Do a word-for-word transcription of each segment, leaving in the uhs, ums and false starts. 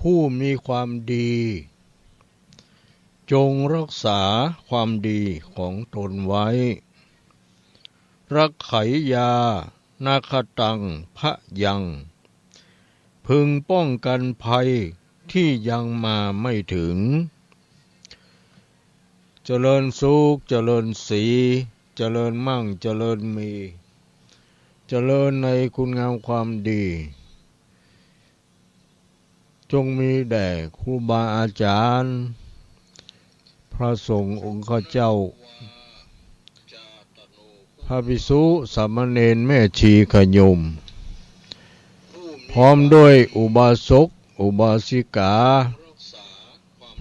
ผู้มีความดี จงรักษาความดีของตนไว้ รักขายา นาคตัง พะยัง พึงป้องกันภัยที่ยังมาไม่ถึง เจริญสุข เจริญศรี เจริญมั่ง เจริญมี เจริญในคุณงามความดี จงมีแด่ครูบาอาจารย์ พระสงฆ์องค์ข้าเจ้า พระภิกษุสามเณรแม่ชีญาติโยม พร้อมด้วยอุบาสก อุบาสิกา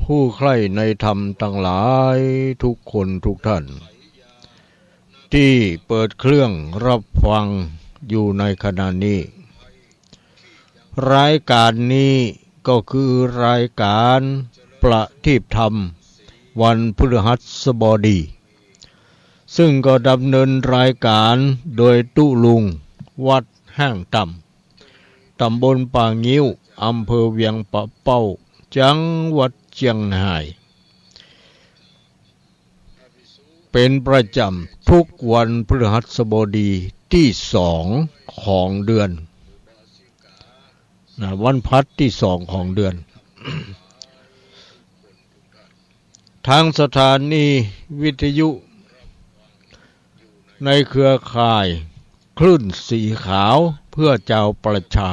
ผู้ใคร่ในธรรมตังหลายทุกคนทุกท่าน ตี้เปิดเครื่องฮับฟังอยู่ในขณะนี้ รายก๋านนี้ก็คือรายก๋านประทีปธรรมวันพฤหัสบดี ซึ่งก็ดำเนินรายก๋านโดยตุ๊ลุงวัดห้างต่ำ ตำบลป่างิ้ว อำเภอเวียงป่าเป้า จังหวัดเจียงฮาย เป๋นประจ๋ำทุกวันพฤหัสบดีตี้สองของเดือน นะ วันพฤหัสตี้สองของเดือน ทางสถานีวิทยุในเครือข่ายคลื่นสีขาวเพื่อจาวประชา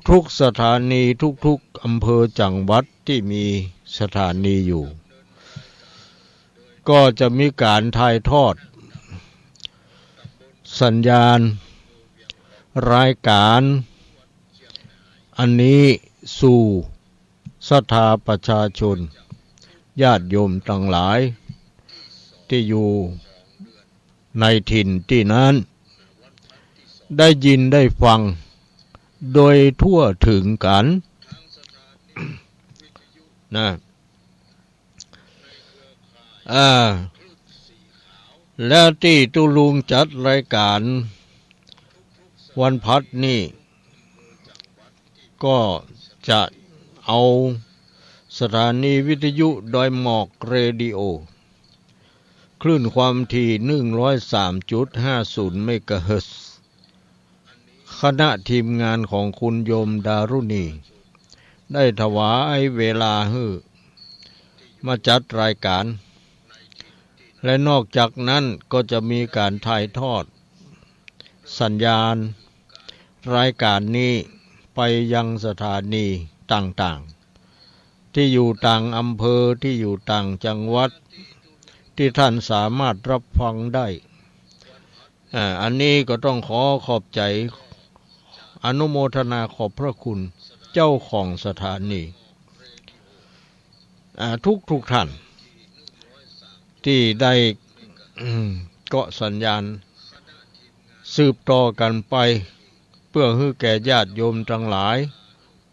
ทุกๆสถานี ทุกๆอำเภอจังหวัดตี้มีสถานีอยู่ ก็จะมีก๋านถ่ายทอดสัญญาณรายก๋านอันนี้สู่ศรัทธาประชาชน ญาติโยมตังหลายตี้อยู่ในถิ่นตี้นั้น ได้ยินได้ฟังโดยทั่วถึงกั๋น นะ อ่า และตี้ตุ๊ลุงจัดรายก๋านวันพฤหัสนี้ ก็จะเอาสถานีวิทยุดอยหมอกเรดิโอ คลื่นความถี่ หนึ่งร้อยสามจุดห้าศูนย์ เมกะเฮิรตซ์ คณะทีมงานของคุณโยมดารุณี ได้ถวายเวลาหื้อมาจัดรายก๋าน และนอกจากนั้นก็จะมีก๋านถ่ายทอดสัญญาณรายก๋านนี้ไปยังสถานีต่างๆ ตี้อยู่ต่างอำเภอ ตี้อยู่ต่างจังหวัด ตี้ท่านสามารถฮับฟังได้ อ่า อันนี้ก็ต้องขอขอบใจ๋ อนุโมทนาขอบพระคุณเจ้าของสถานี อ่า ทุกๆท่าน ตี้ได้ เกาะสัญญาณสืบต่อกั๋นไป เปื้อหื้อแก่ญาติโยมตังหลาย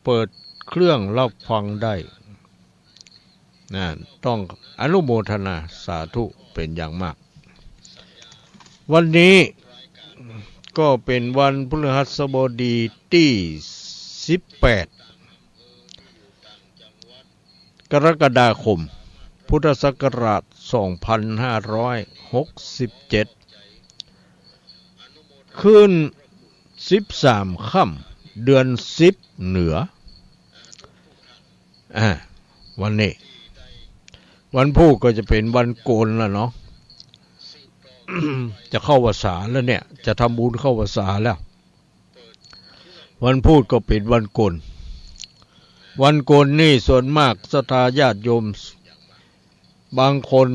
เปิดเครื่องฮับฟังได้ นะ ต้องอนุโมทนาสาธุเป๋นอย่างมาก วันนี้ก็เป๋นวันพฤหัสบดีตี้สิบแปด กรกฎาคม พุทธศักราชสองพันห้าร้อยหกสิบเจ็ด ขึ้นสิบสามค่ำ เดือนสิบเหนือ อ่า วันนี้ วันพูกก็จะเป๋นวันโกณแล้วเนาะ จะเข้าพรรษาแล้วเนี่ย จะทำบุญเข้าพรรษาแล้ว วันพูกก็เป๋นวันโกณ วันโกณนี่ส่วนมากศรัทธาญาติโยมบางคน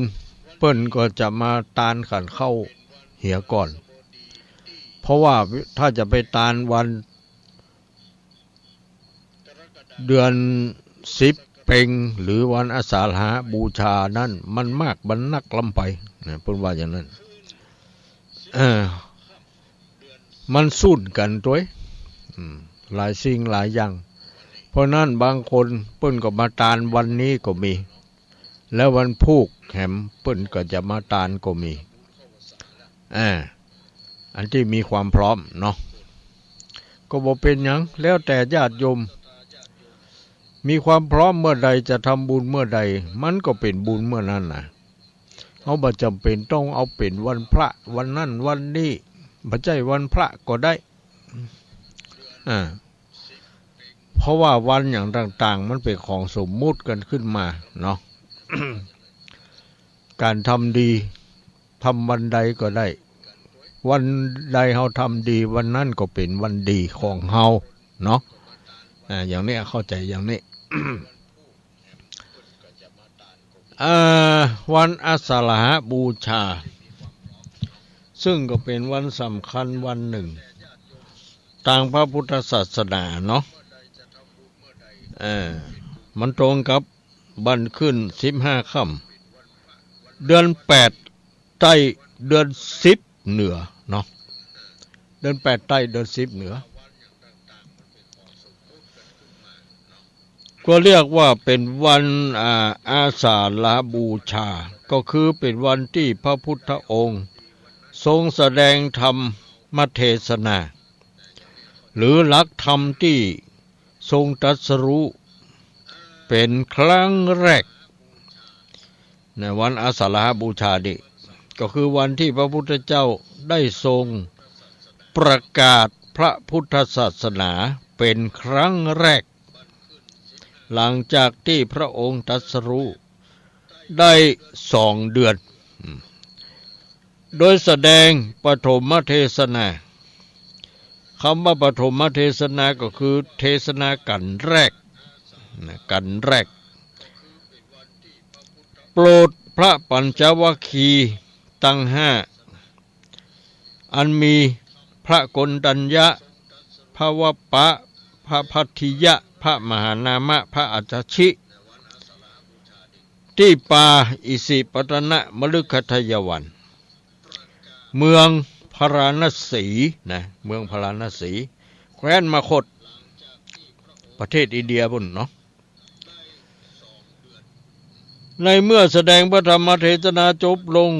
เปิ้นก็จะมาตานขันข้าวเหียก่อน เพราะว่าถ้าจะไปตานวัน เดือนสิบเป็ง หรือวันอาสาฬหบูชานั้น มันมาก มันนักล้ำไปนะ เปิ้นว่าอย่างนั้น เออ มันสูนกั๋นตวย อืม หลายสิ่งหลายอย่าง เพราะนั้นบางคนเปิ้นก็มาตานวันนี้ก็มี แล้ววันพูกแหมเปิ้นก็จะมาตานก็มี อ่า อันตี้มีความพร้อมเนาะ ก็บ่เป๋นหยัง แล้วแต่ญาติโยม มีความพร้อมเมื่อใดจะทำบุญเมื่อใด มันก็เป๋นบุญเมื่อนั้นนะ เฮาบ่จ๋ำเป๋นต้องเอาเป๋นวันพระ วันนั้นวันนี้ บ่ใจ้วันพระก็ได้ อ่า เพราะว่าวันอย่างต่างๆ มันเป๋นของสมมุติกั๋นขึ้นมาเนาะ ก๋านทำดี ทำวันใดก็ได้ วันใดเฮาทำดี วันนั้นก็เป๋นวันดีของเฮาเนาะ อ่า อย่างนี้เข้าใจ๋อย่างนี้ อ่า วันอาสาฬหบูชา ซึ่งก็เป๋นวันสำคัญวันนึ่ง ตางพระพุทธศาสนาเนาะ เออ มันตรงกับวันขึ้นสิบห้าค่ำ เดือนแปดใต้ เดือนสิบเหนือเนาะ เดือนแปดใต้ เดือนสิบเหนือ ก็เรียกว่าเป๋นวัน อ่า อาสาฬหบูชา ก็คือเป๋นวันตี้พระพุทธองค์ทรงแสดงธรรมเทศนา หรือหลักธรรมตี้ทรงตรัสรู้เป๋นครั้งแรก ในวันอาสาฬหบูชานี้ ก็คือวันตี้พระพุทธเจ้าได้ทรงประกาศพระพุทธศาสนาเป๋นครั้งแรก หลังจากตี้พระองค์ตรัสรู้ได้สองเดือน อืม โดยแสดงปฐมเทศนา กำว่าปฐมเทศนาก็คือเทศนากั๋นแรก นะ กั๋นแรก โปรดพระปัญจวัคคีย์ตังห้า อันมีพระโกณฑัญญะ พระวัปปะ พระภัททิยะ พระมหานามะ พระอัสสชิ ตี้ป่าอิสิปตนมฤคทายวัน เมืองพาราณสีนะ เมืองพาราณสี แคว้นมคธ ประเทศอินเดียปู้นเนาะ ในเมื่อแสดงพระธรรมเทศนาจบลง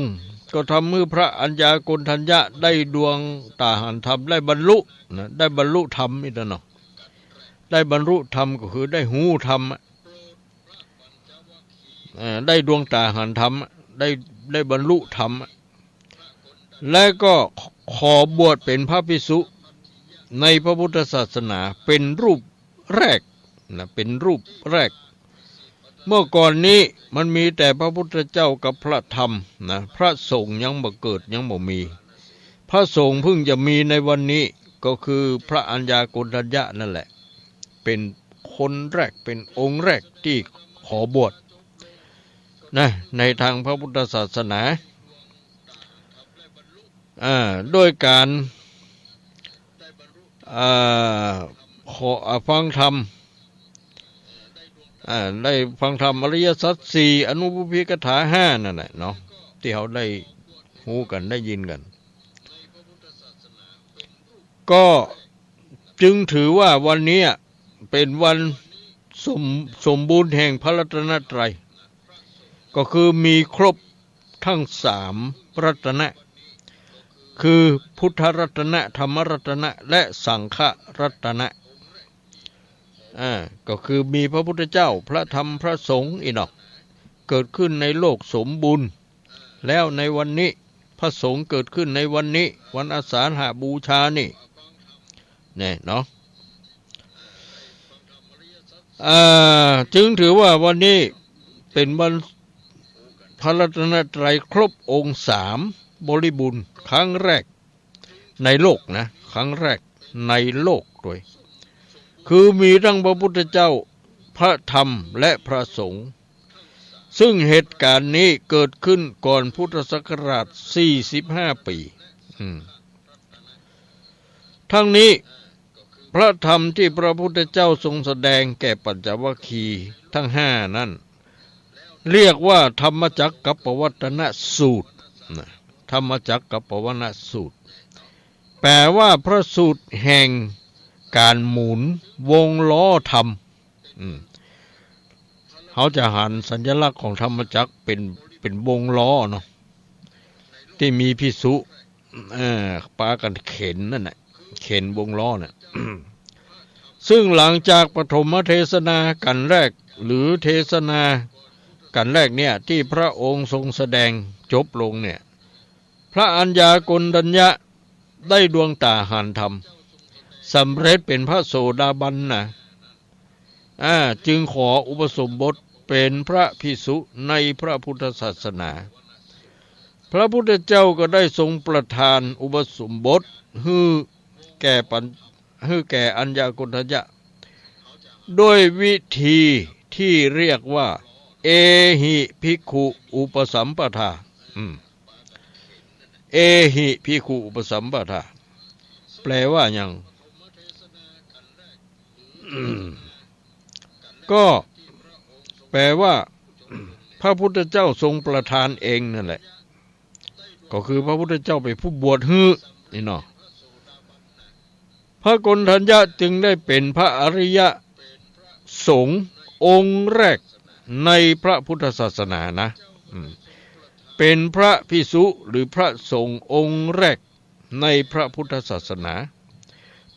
ก็ทำหื้อพระอัญญาโกณฑัญญะได้ดวงต๋าหันธรรม ได้บรรลุนะ ได้บรรลุธรรมนี่นะเนาะ ได้บรรลุธรรมก็คือได้ฮู้ธรรมอะ เอ่อ ได้ดวงต๋าหันธรรมอะ ได้ ได้บรรลุธรรมอะ และก็ขอบวชเป๋นพระภิกษุในพระพุทธศาสนาเป๋นรูปแรกนะ เป๋นรูปแรก เมื่อก่อนนี้มันมีแต่พระพุทธเจ้ากับพระธรรมนะ พระสงฆ์ยังบ่เกิด ยังบ่มี พระสงฆ์เพิ่งจะมีในวันนี้ ก็คือพระอัญญาโกณฑัญญะนั่นแหละ เป๋นคนแรก เป๋นองค์แรกตี้ขอบวชนะ ในตางพระพุทธศาสนา อ่า ด้วยก๋าน อ่า ขอ อ่า ฟังธรรม อ่า ได้ฟังธรรมอริยสัจสี่ อนุปุพพคาถาห้านั่นแหละเนาะ ตี้เฮาได้ฮู้กั๋น ได้ยินกั๋น ก็จึงถือว่าวันนี้เป๋นวันสม สมบูรณ์แห่งพระรัตนตรัย ก็คือมีครบ ทั้งสามรัตนะ คือพุทธรัตนะ ธรรมรัตนะ และสังฆรัตนะ อ่า ก็คือมีพระพุทธเจ้า พระธรรม พระสงฆ์อี้เนาะ เกิดขึ้นในโลกสมบูรณ์แล้วในวันนี้ พระสงฆ์เกิดขึ้นในวันนี้ วันอาสาฬหบูชานี่ เนี่ยเนาะ อ่า จึงถือว่าวันนี้เป๋นวันพระรัตนตรัยครบองค์สามบริบูรณ์ครั้งแรกในโลกนะ ครั้งแรกในโลกด้วย คือมีทั้งพระพุทธเจ้า พระธรรม และพระสงฆ์ ซึ่งเหตุก๋ารณ์นี้เกิดขึ้นก่อนพุทธศักราชสี่สิบห้าปี อืม ทั้งนี้ พระธรรมที่พระพุทธเจ้าทรงแสดงแก่ปัญจวัคคีย์ทั้งห้านั้น เรียกว่าธรรมจักรกัปปวัตนสูตรนะ ธรรมจักรกัปปวัตนสูตร แปลว่าพระสูตรแห่งก๋านหมุนวงล้อธรรม อืม เฮาจะหันสัญลักษณ์ของธรรมจักรเป๋น เป๋นวงล้อเนาะ ตี้มีภิกษุ เอ่อ ปากั๋นเข็นนั่นแหละ เข็นวงล้อน่ะ ซึ่งหลังจากปฐมเทศนากัณฑ์แรก หรือเทศนากัณฑ์แรกเนี่ย ตี้พระองค์ทรงแสดงจบลงเนี่ย พระอัญญาโกณฑัญญะได้ดวงต๋าหันธรรม สำเร็จเป๋นพระโสดาบันนะ อ่า จึงขออุปสมบทเป๋นพระภิกษุในพระพุทธศาสนา พระพุทธเจ้าก็ได้ทรงประทานอุปสมบทหื้อแก่ปัญ- หื้อแก่อัญญาโกณฑัญญะ ด้วยวิธีที่เรียกว่า เอหิภิกขุอุปสัมปทา อืม เอหิภิกขุอุปสัมปทา แปลว่าหยัง อืม ก็แปลว่า พระพุทธเจ้าทรงประทานเองนั่นแหละ ก็คือพระพุทธเจ้าเป๋นผู้บวชหื้อนี่เนาะ พระโกณฑัญญะจึงได้เป๋นพระอริยสงฆ์องค์แรกในพระพุทธศาสนานะ อืม เป๋นพระภิกษุหรือพระสงฆ์องค์แรกในพระพุทธศาสนา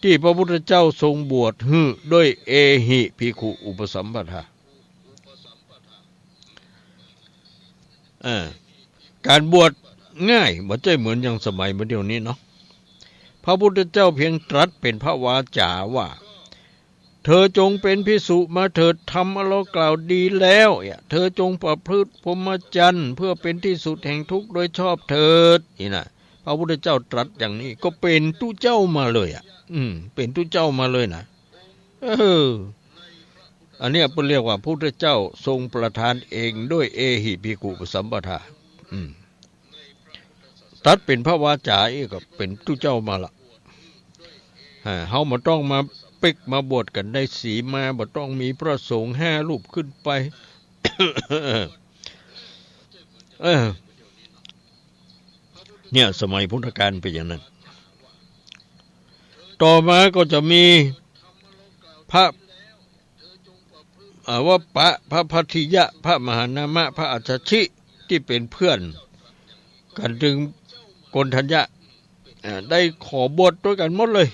ตี้พระพุทธเจ้าทรงบวชหื้อด้วยเอหิภิกขุอุปสัมปทา อ่า ก๋านบวชง่าย บ่ใจ้เหมือนอย่างสมัยบ่าเดี่ยวนี้เนาะ พระพุทธเจ้าเพียงตรัสเป๋นพระวาจาว่า เธอจงเป๋นภิกษุมาเถิด ธรรมอันเรากล่าวดีแล้วเนี่ย เธอจงประพฤติพรหมจรรย์เพื่อเป๋นที่สุดแห่งทุกข์โดยชอบเถิด นี่นะ พระพุทธเจ้าตรัสอย่างนี้ ก็เป๋นตุ๊เจ้ามาเลยอ่ะ อืม เป๋นตุ๊เจ้ามาเลยนะ เออ อันเนี้ยเปิ้นเรียกว่าพุทธเจ้าทรงประทานเองด้วยเอหิภิกขุอุปสัมปทา อืม ตรัสเป๋นพระวาจาอี้ก็เป๋นตุ๊เจ้ามาละ อ่า เฮาบ่ต้องมาปิ๊กมาบวชกั๋นในสีมา บ่ต้องมีพระสงฆ์ห้ารูปขึ้นไป เออ เนี่ย สมัยพุทธกาลเป๋นอย่างนั้น ต่อมาก็จะมีพระ อ่า วัปปะ พระภัททิยะ พระมหานามะ พระอัสสชิ ตี้เป๋นเปื้อนกั๋นตึงโกณฑัญญะ อ่า ได้ขอบวชตวยกั๋นหมดเลย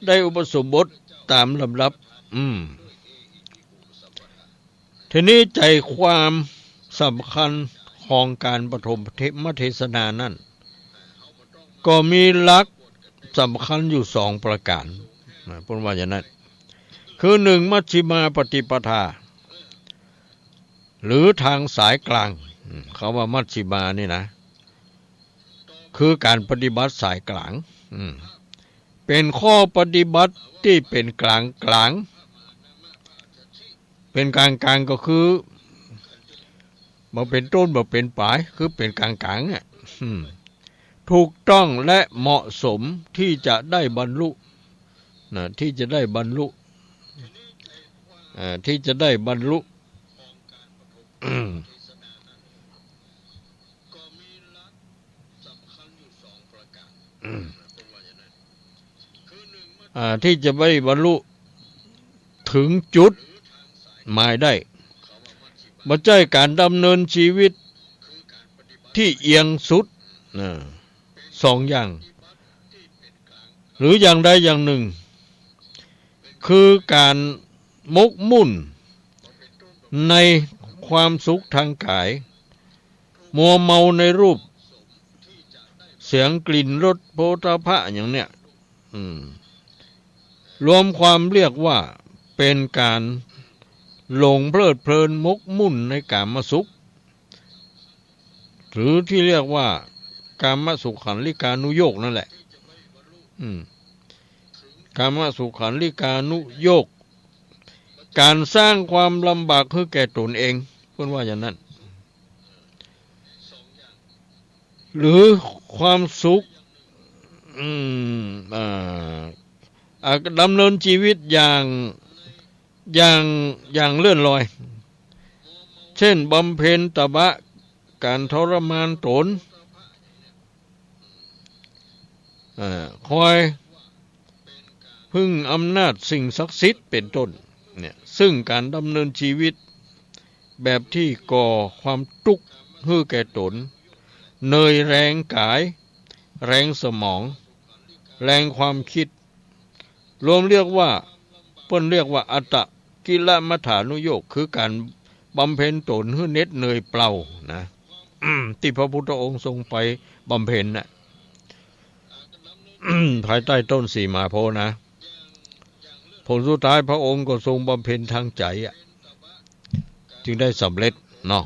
ได้อุปสมบทต๋ามลำดับ อืม ทีนี้ใจ๋ความสำคัญของก๋านปฐมเท- มเทศนานั้น ก็มีหลักสำคัญอยู่สองประก๋านนะ เปิ้นว่าอย่างนั้น คือหนึ่ง มัชฌิมาปฏิปทา หรือทางสายกลาง อืม คำว่ามัชฌิมานี่นะ คือก๋านปฏิบัติสายกลาง อืม เป๋นข้อปฏิบัติตี้เป๋นกลางกลาง เป๋นกลางกลางก็คือ บ่เป๋นต้นบ่เป๋นป๋าย คือเป๋นกลางกลางเนี่ย อืม ถูกต้องและเหมาะสมที่จะได้บรรลุ นะ ที่จะได้บรรลุ อ่า ที่จะได้บรรลุ อืม อ่า ที่จะได้บรรลุเถิงจุดหมายได้ บ่ใจ้ก๋านดำเนินชีวิตตี้เอียงสุด อ่า สองอย่าง หรืออย่างใดอย่างหนึ่ง คือก๋านหมกมุ่นในความสุขทางก๋าย มัวเมาในรูป เสียง กลิ่น รส โผฏฐัพพะ อย่างเนี้ย อืม รวมความเรียกว่าเป๋นก๋านหลงเพลิดเพลินหมกมุ่นในกามสุข หรือที่เรียกว่ากามสุขัลลิกานุโยคนั่นแหละ อืม กามสุขัลลิกานุโยค ก๋านสร้างความลำบากหื้อแก่ต๋นเอง เปิ้นว่าอย่างนั้น หรือความสุข อืม อ่า อ่า ดำเนินชีวิตอย่าง อย่าง อย่างเลื่อนลอย เช่น บำเพ็ญตบะ ก๋านทรมานต๋น อ่า คอยพึ่งอำนาจสิ่งศักดิ์สิทธิ์ เป๋นต้น เนี่ย ซึ่งก๋านดำเนินชีวิตแบบตี้ก่อความตุ๊กข์หื้อแก่ต๋น เนยแรงก๋าย แรงสมอง แรงความกึ๊ด รวมเรียกว่า เปิ้นเรียกว่าอัตตกิลมัฏฐานุโยค คือก๋านบำเพ็ญต๋นหื้อเหน็ดเหนื่อยเปล่านะ ตี้พระพุทธองค์ทรงไปบำเพ็ญน่ะ ภายใต้ต้นสีมหาโพธิ์นะ ผลสุดท้ายพระองค์ก็ทรงบำเพ็ญทางใจ๋อะ จึงได้สำเร็จเนาะ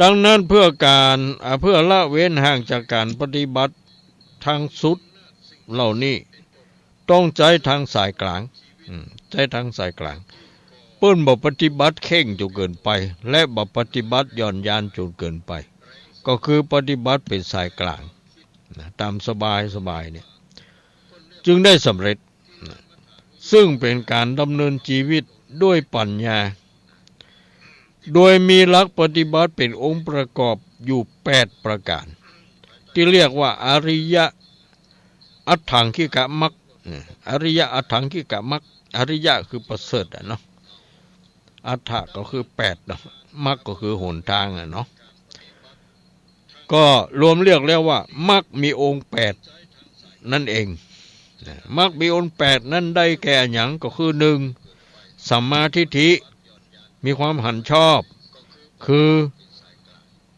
ดังนั้นเพื่อก๋าน อ่า เพื่อละเว้นห่างจากก๋านปฏิบัติทางสุดเหล่านี้ ต้องใจ๊ทางสายก๋าง อืม ใจ๊ทางสายก๋าง เปิ้นบ่ปฏิบัติเคร่งจ๋นเกินไป และบ่ปฏิบัติหย่อนยานจ๋นเกินไป ก็คือปฏิบัติเป๋นสายก๋างนะ ต๋ามสบายสบายเนี่ย จึงได้สำเร็จนะ ซึ่งเป๋นก๋านดำเนินจีวิตด้วยปัญญา โดยมีหลักปฏิบัติเป๋นองค์ประกอบอยู่แปดประก๋าน ตี้เรียกว่าอริยะอัฏฐังคิกมรรค เออ อริยะอัฏฐังคิกมรรค อริยะคือประเสริฐอะเนาะ อัฏฐะก็คือแปดเนาะ มรรคก็คือหนตางอะเนาะ ก็รวมเรียกแล้วว่ามรรคมีองค์แปดนั่นเองนะ มรรคมีองค์แปดนั้นได้แก่อะหยัง ก็คือ หนึ่ง สัมมาทิฏฐิ มีความหันชอบ คือ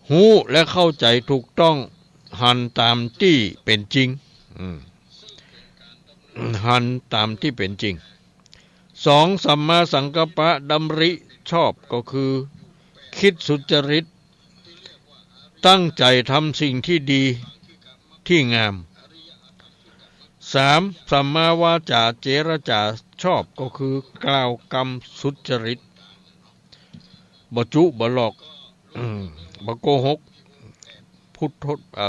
ฮู้และเข้าใจ๋ถูกต้อง หันต๋ามตี้เป๋นจริง อืม หันต๋ามตี้เป๋นจริง สอง สัมมาสังกัปปะ ดำริชอบ ก็คือ กึ๊ดสุจริต ตั้งใจ๋ทำสิ่งตี้ดีตี้งาม สาม สัมมาวาจา เจรจาชอบ ก็คือกล่าวกำสุจริต บ่จุบ่หลอก อืม บ่โกหก พูดโทษ อ่า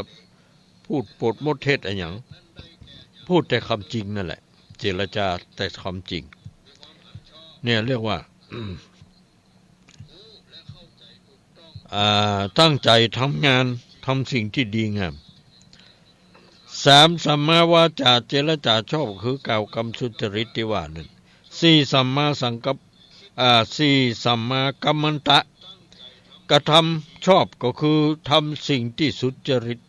พูดปดมดเท็จอะหยัง พูดแต่ความจริงนั่นแหละ เจรจาแต่ความจริง เนี่ยเรียกว่า อ่า ตั้งใจ๋ทำงาน ทำสิ่งตี้ดีงาม สาม สัมมาวาจา เจรจาชอบ คือกล่าวกำสุจริตตี้ว่านั้น สี่ สัมมาสังกัป อ่า สี่ สัมมากัมมันตะ กระทำชอบ ก็คือทำสิ่งตี้สุจริต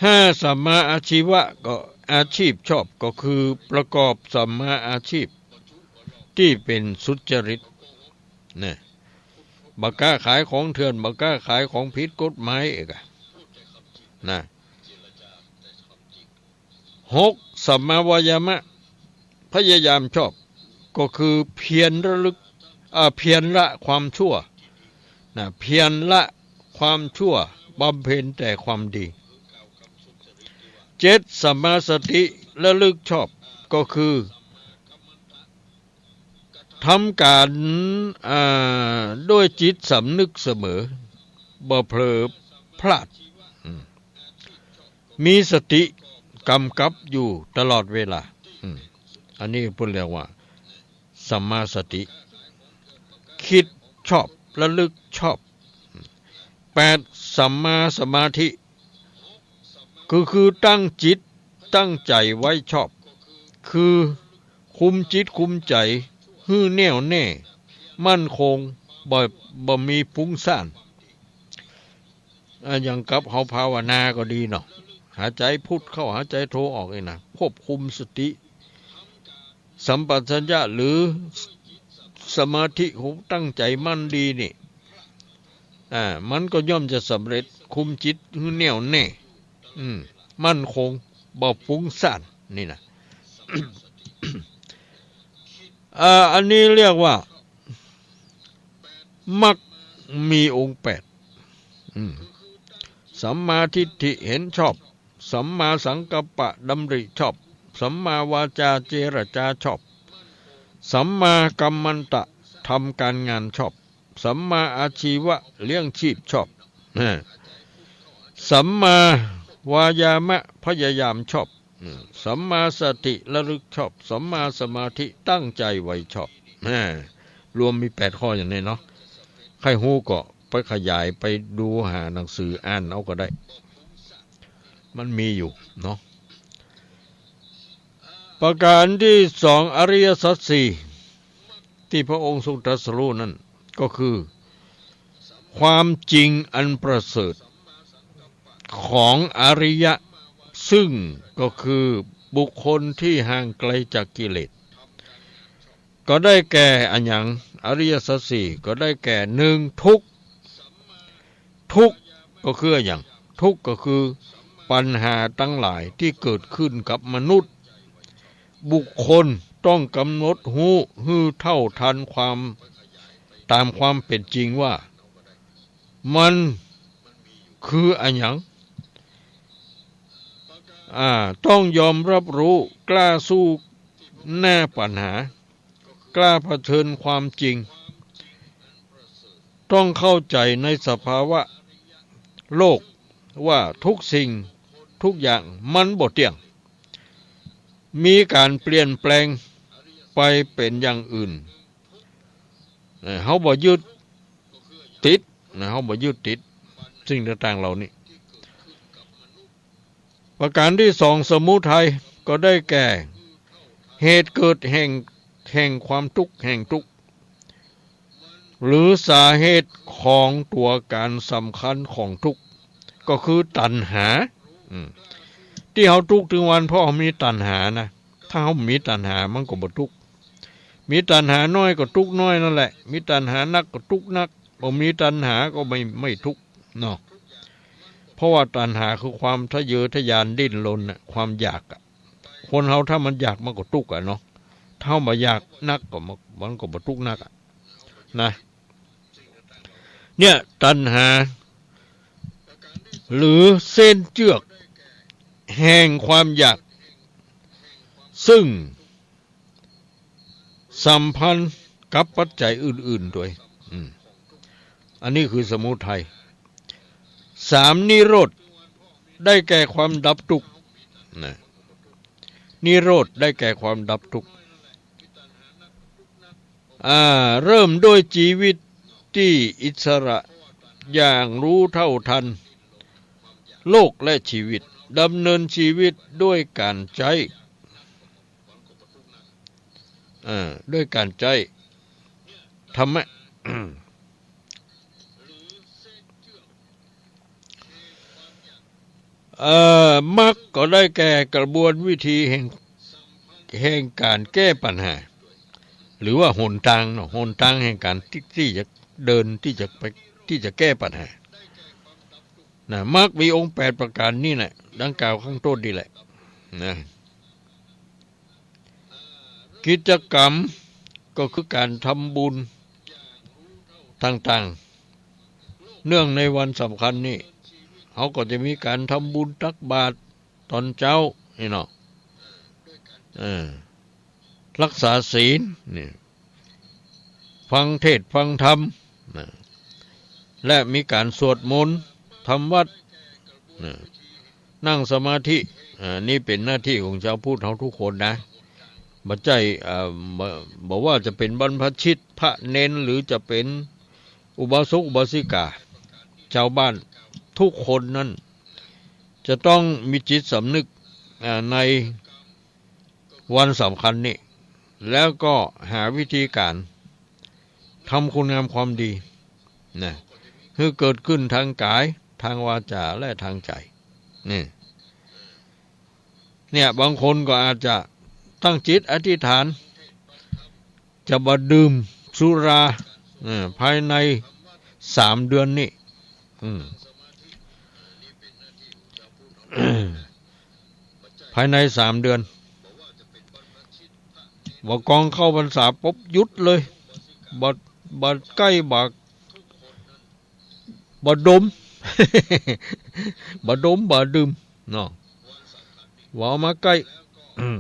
ห้า สัมมาอาชีวะ ก็อาชีพชอบ ก็คือประกอบสัมมาอาชีพตี้เป๋นสุจริต นะ บ่ค้าขายของเถื่อน บ่ค้าขายของผิดกฎหมายเอกอะ นะ หก สัมมาวายามะ พยายามชอบ ก็คือเพียรละลึก อ่า เพียรละความชั่ว นะ เพียรละความชั่ว บำเพ็ญแต่ความดี เจ็ด สัมมาสติ ระลึกชอบ ก็คือ ทำก๋าน อ่า ด้วยจิตสำนึกเสมอ บ่เผลอพลาด อืม มีสติกำกับอยู่ตลอดเวลา อืม อันนี้เปิ้นเรียกว่าสัมมาสติ กึ๊ดชอบ ระลึกชอบ แปด สัมมาสมาธิ คือ คือตั้งจิตตั้งใจ๋ไว้ชอบ คือคุมจิตคุมใจ๋หื้อแน่วแน่ มั่นคง บ่ บ่มีฟุ้งซ่าน อ่า อย่างกับเฮาภาวนาก็ดีเนาะ หายใจ๋พุทเข้า หายใจ๋โธออกนี่นะ ควบคุมสติ สัมปชัญญะหรือสมาธิของตั้งใจ๋มั่นดีนี่ อ่า มันก็ย่อมจะสำเร็จ คุมจิตหื้อแน่วแน่ อืม มั่นคง บ่ฟุ้งซ่าน นี่นะ อ่า อันนี้เรียกว่า มรรคมีองค์แปด อืม สัมมาทิฏฐิเห็นชอบ สัมมาสังกัปปะดำริชอบ สัมมาวาจาเจรจาชอบ สัมมากัมมันตะทำการงานชอบ สัมมาอาชีวะเลี้ยงชีพชอบ นะ สัมมาวายามะพยายามชอบ อืม สัมมาสติระลึกชอบ สัมมาสมาธิตั้งใจ๋ไว้ชอบ นะ รวมมีแปดข้ออย่างนี้เนาะ ใค่ฮู้ก็ไปขยายไปดูหาหนังสืออ่านเอาก็ได้ มันมีอยู่เนาะ ประก๋านตี้สอง อริยสัจสี่ ตี้พระองค์ทรงตรัสรู้นั้น ก็คือ ความจริงอันประเสริฐของอริยะ ซึ่งก็คือ บุคคลที่ห่างไกลจากกิเลส ก็ได้แก่อะหยัง อริยสัจสี่ ก็ได้แก่ หนึ่ง ทุกข์ ทุกข์ก็คืออะหยัง ทุกข์ก็คือปัญหาตังหลายตี้เกิดขึ้นกับมนุษย์ บุคคลต้องกำหนดฮู้หื้อเท่าทันความ ต๋ามความเป๋นจริงว่า มันคืออะหยัง อ่า ต้องยอมรับฮู้ กล้าสู้หน้าปัญหา กล้าเผชิญความจริง ต้องเข้าใจ๋ในสภาวะโลกว่าทุกสิ่งทุกอย่างมันบ่เตี้ยง มีก๋านเปลี่ยนแปลงไปเป๋นอย่างอื่น เอ่อ เฮาบ่ยึดติดนะ เฮาบ่ยึดติดสิ่งต่างๆ เหล่านี้ ประการตี้สอง สมุทัย ก็ได้แก่ เหตุเกิดแห่ง แห่งความทุกข์ แห่งทุกข์ หรือสาเหตุของตั๋วก๋านสำคัญของทุกข์ ก็คือตัณหา อืม ตี้เฮาทุกข์ตึงวันเพราะเฮามีตัณหานะ ถ้าเฮาบ่มีตัณหามันก็บ่ทุกข์ มีตัณหาน้อยก็ทุกข์น้อยนั่นแหละ มีตัณหานักก็ทุกข์นัก บ่มีตัณหาก็ไม่ ไม่ทุกข์เนาะ เพราะว่าตัณหาคือความทะเยอทะยานดิ้นรนน่ะ ความอยากอะ คนเฮาถ้ามันอยากมันก็ทุกข์อะเนาะ ถ้าเฮาบ่อยากนักก็มัน มันก็บ่ทุกข์นักอะนะ เนี่ย ตัณหา หรือเส้นเจื้อกแห่งความอยาก ซึ่งสัมพันธ์กับปัจจัยอื่นๆ ตวย อืม อันนี้คือสมุทัย สาม นิโรธ ได้แก่ความดับทุกข์ นะ นิโรธ ได้แก่ความดับทุกข์ อ่า เริ่มด้วยชีวิตตี้อิสระ อย่างฮู้เท่าทันโลกและชีวิต ดำเนินชีวิตด้วยก๋านใจ๊ อ่า ด้วยก๋านใจ๊ธรรมะ เอ่อ มรรคก็ได้แก่กระบวนวิธีแห่ง แห่งก๋านแก้ปัญหา หรือว่าหนตางเนาะ หนตางแห่งก๋านตี้ ตี้จะเดิน ตี้จะไป ตี้จะแก้ปัญหานะ มรรคมีองค์แปดประก๋านนี่แหละ ดังกล่าวข้างต้นนี่แหละนะ กิจกรรมก็คือก๋านทำบุญต่างๆ เนื่องในวันสำคัญนี่ เฮาก็จะมีก๋านทำบุญตักบาตรต๋อนเจ๊านี่เนาะ เออ รักษาศีลนี่ ฟังเทศน์ฟังธรรมนะ และมีก๋านสวดมนต์ ทำวัตรนะ นั่งสมาธิ อ่า นี่เป๋นหน้าตี้ของจาวพุทธเฮากู้คนนะ บ่ใจ้ อ่า บ่ บ่ว่าจะเป๋นบรรพชิต พระเณร หรือจะเป๋นอุบาสกอุบาสิกา จาวบ้านกู้คนนั้น จะต้องมีจิตสำนึก อ่า ในวันสำคัญนี่ แล้วก็หาวิธีก๋านทำคุณงามความดีนะ หื้อเกิดขึ้นตางก๋าย ตางวาจ๋า และตางใจ๋ นี่ เนี่ย บางคนก็อาจจะตั้งจิตอธิษฐาน จะบ่ดื่มสุรา เออ ภายในสามเดือนนี่ อืม ภายในสามเดือน บ่ากองเข้าพรรษาปุ๊บหยุดเลย บ่ บ่ใก้ บ่ บ่ดม บ่ดม บ่ดื่ม เนาะ บ่เอามาใก้ อืม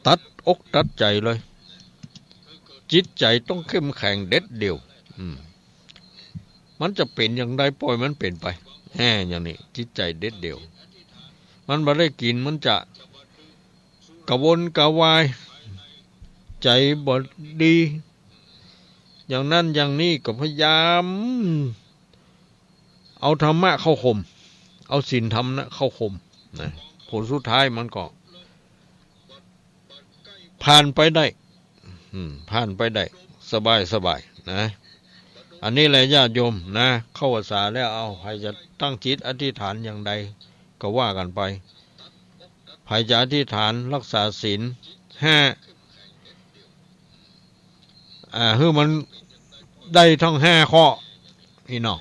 ตัดอกตัดใจ๋เลย จิตใจ๋ต้องเข้มแข็งเด็ดเดี่ยว อืม มันจะเป๋นอย่างใดป่อยมันเป๋นไป แหม อย่างนี้ จิตใจ๋เด็ดเดี่ยว มันบ่ได้กิ๋น มันจะกระวนกระวาย ใจ๋บ่ดี อย่างนั้นอย่างนี้ ก็พยายาม เอาธรรมะเข้าข่ม เอาศีลธรรมนะเข้าข่มนะ ผลสุดท้ายมันก็ผ่านไปได้ อืม ผ่านไปได้ สบายสบายนะ อันนี้แหละญาติโยมนะ เข้าพรรษาแล้ว เอา ใผจะตั้งจิตอธิษฐานอย่างใดก็ว่ากั๋นไป ใผจะอธิษฐานรักษาศีลห้า อ่า หื้อมันได้ทั้งห้าข้อ นี่เนาะ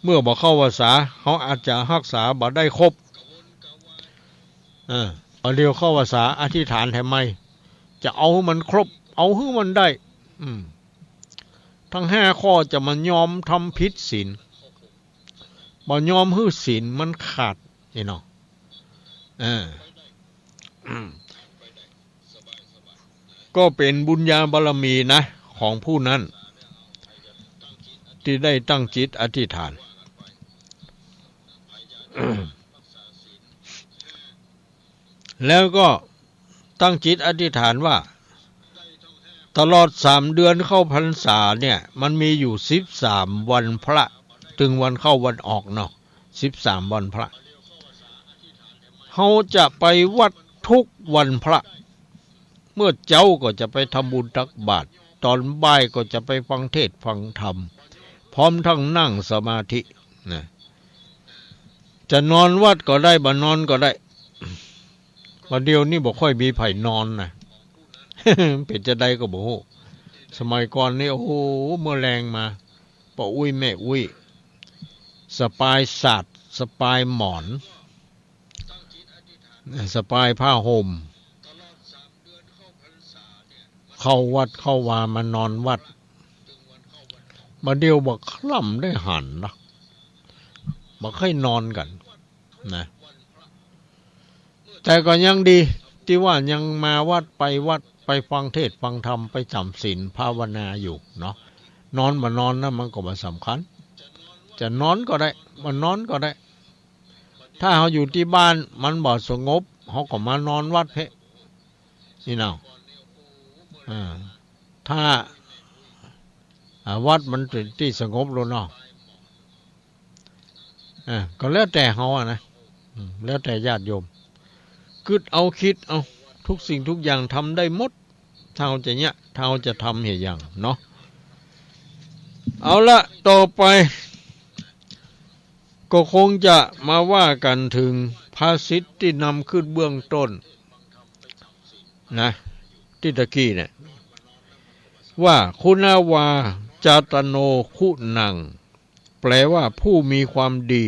เมื่อบ่เข้าพรรษา เฮาอาจจะฮักษาบ่ได้ครบ เออ บ่าเดี่ยวเข้าพรรษา อธิษฐานแถมใหม่ จะเอาหื้อมันครบ เอาหื้อมันได้ อืม ทั้งห้าข้อ จะบ่ยอมทำผิดศีล บ่ยอมหื้อศีลมันขาด นี่เนาะ เออ อืม ก็เป๋นบุญญาบารมีนะ ของผู้นั้น ตี้ได้ตั้งจิตอธิษฐาน แล้วก็ตั้งจิตอธิษฐานว่า ตลอดสามเดือนเข้าพรรษาเนี่ย มันมีอยู่สิบสามวันพระ เถิงวันเข้าวันออกเนาะ สิบสามวันพระ เฮาจะไปวัดทุกวันพระ เมื่อเจ๊าก็จะไปทำบุญตักบาตร ตอนบ่ายก็จะไปฟังเทศน์ฟังธรรม พร้อมทั้งนั่งสมาธินะ จะนอนวัดก็ได้ บ่นอนก็ได้ บ่าเดี่ยวนี้บ่ค่อยมีใผนอนนะ เป๋นจาใดก็บ่ฮู้ สมัยก่อนนี่ โอ้โห เมื่อแลงมา ป้ออุ๊ยแม่อุ๊ย สะปายสาด สะปายหมอน สะปายผ้าห่ม เข้าวัดเข้าวามานอนวัด บ่าเดี่ยวบ่คร่ำได้หันนะ บ่ใค่นอนกั๋นนะ แต่ก็ยังดี ตี้ว่ายังมาวัดไปวัด ไปฟังเทศน์ฟังธรรม ไปจ๋ำศีลภาวนาอยู่เนาะ นอนบ่นอนนะ มันก็บ่สำคัญ จะนอนก็ได้ บ่นอนก็ได้ ถ้าเฮาอยู่ตี้บ้านมันบ่สงบ เฮาก็มานอนวัดเพ่ นี่เนาะ อ่า ถ้า อ่า วัดมันเป๋นตี้สงบแล้วเนาะ อ่า ก็แล้วแต่เฮาอะนะ อืม แล้วแต่ญาติโยม กึ๊ดเอา กึ๊ดเอา ทุกสิ่งทุกอย่างทำได้หมด ถ้าเฮาจะเยียะ ถ้าเฮาจะทำเหียอย่างเนาะ เอาละ ต่อไป ก็คงจะมาว่ากั๋นเถิงภาษิตตี้นำขึ้นเบื้องต้นนะ ตี้ตะกี้เนี่ย ว่า คุณาวา จาตโน คุณัง แปลว่า ผู้มีความดี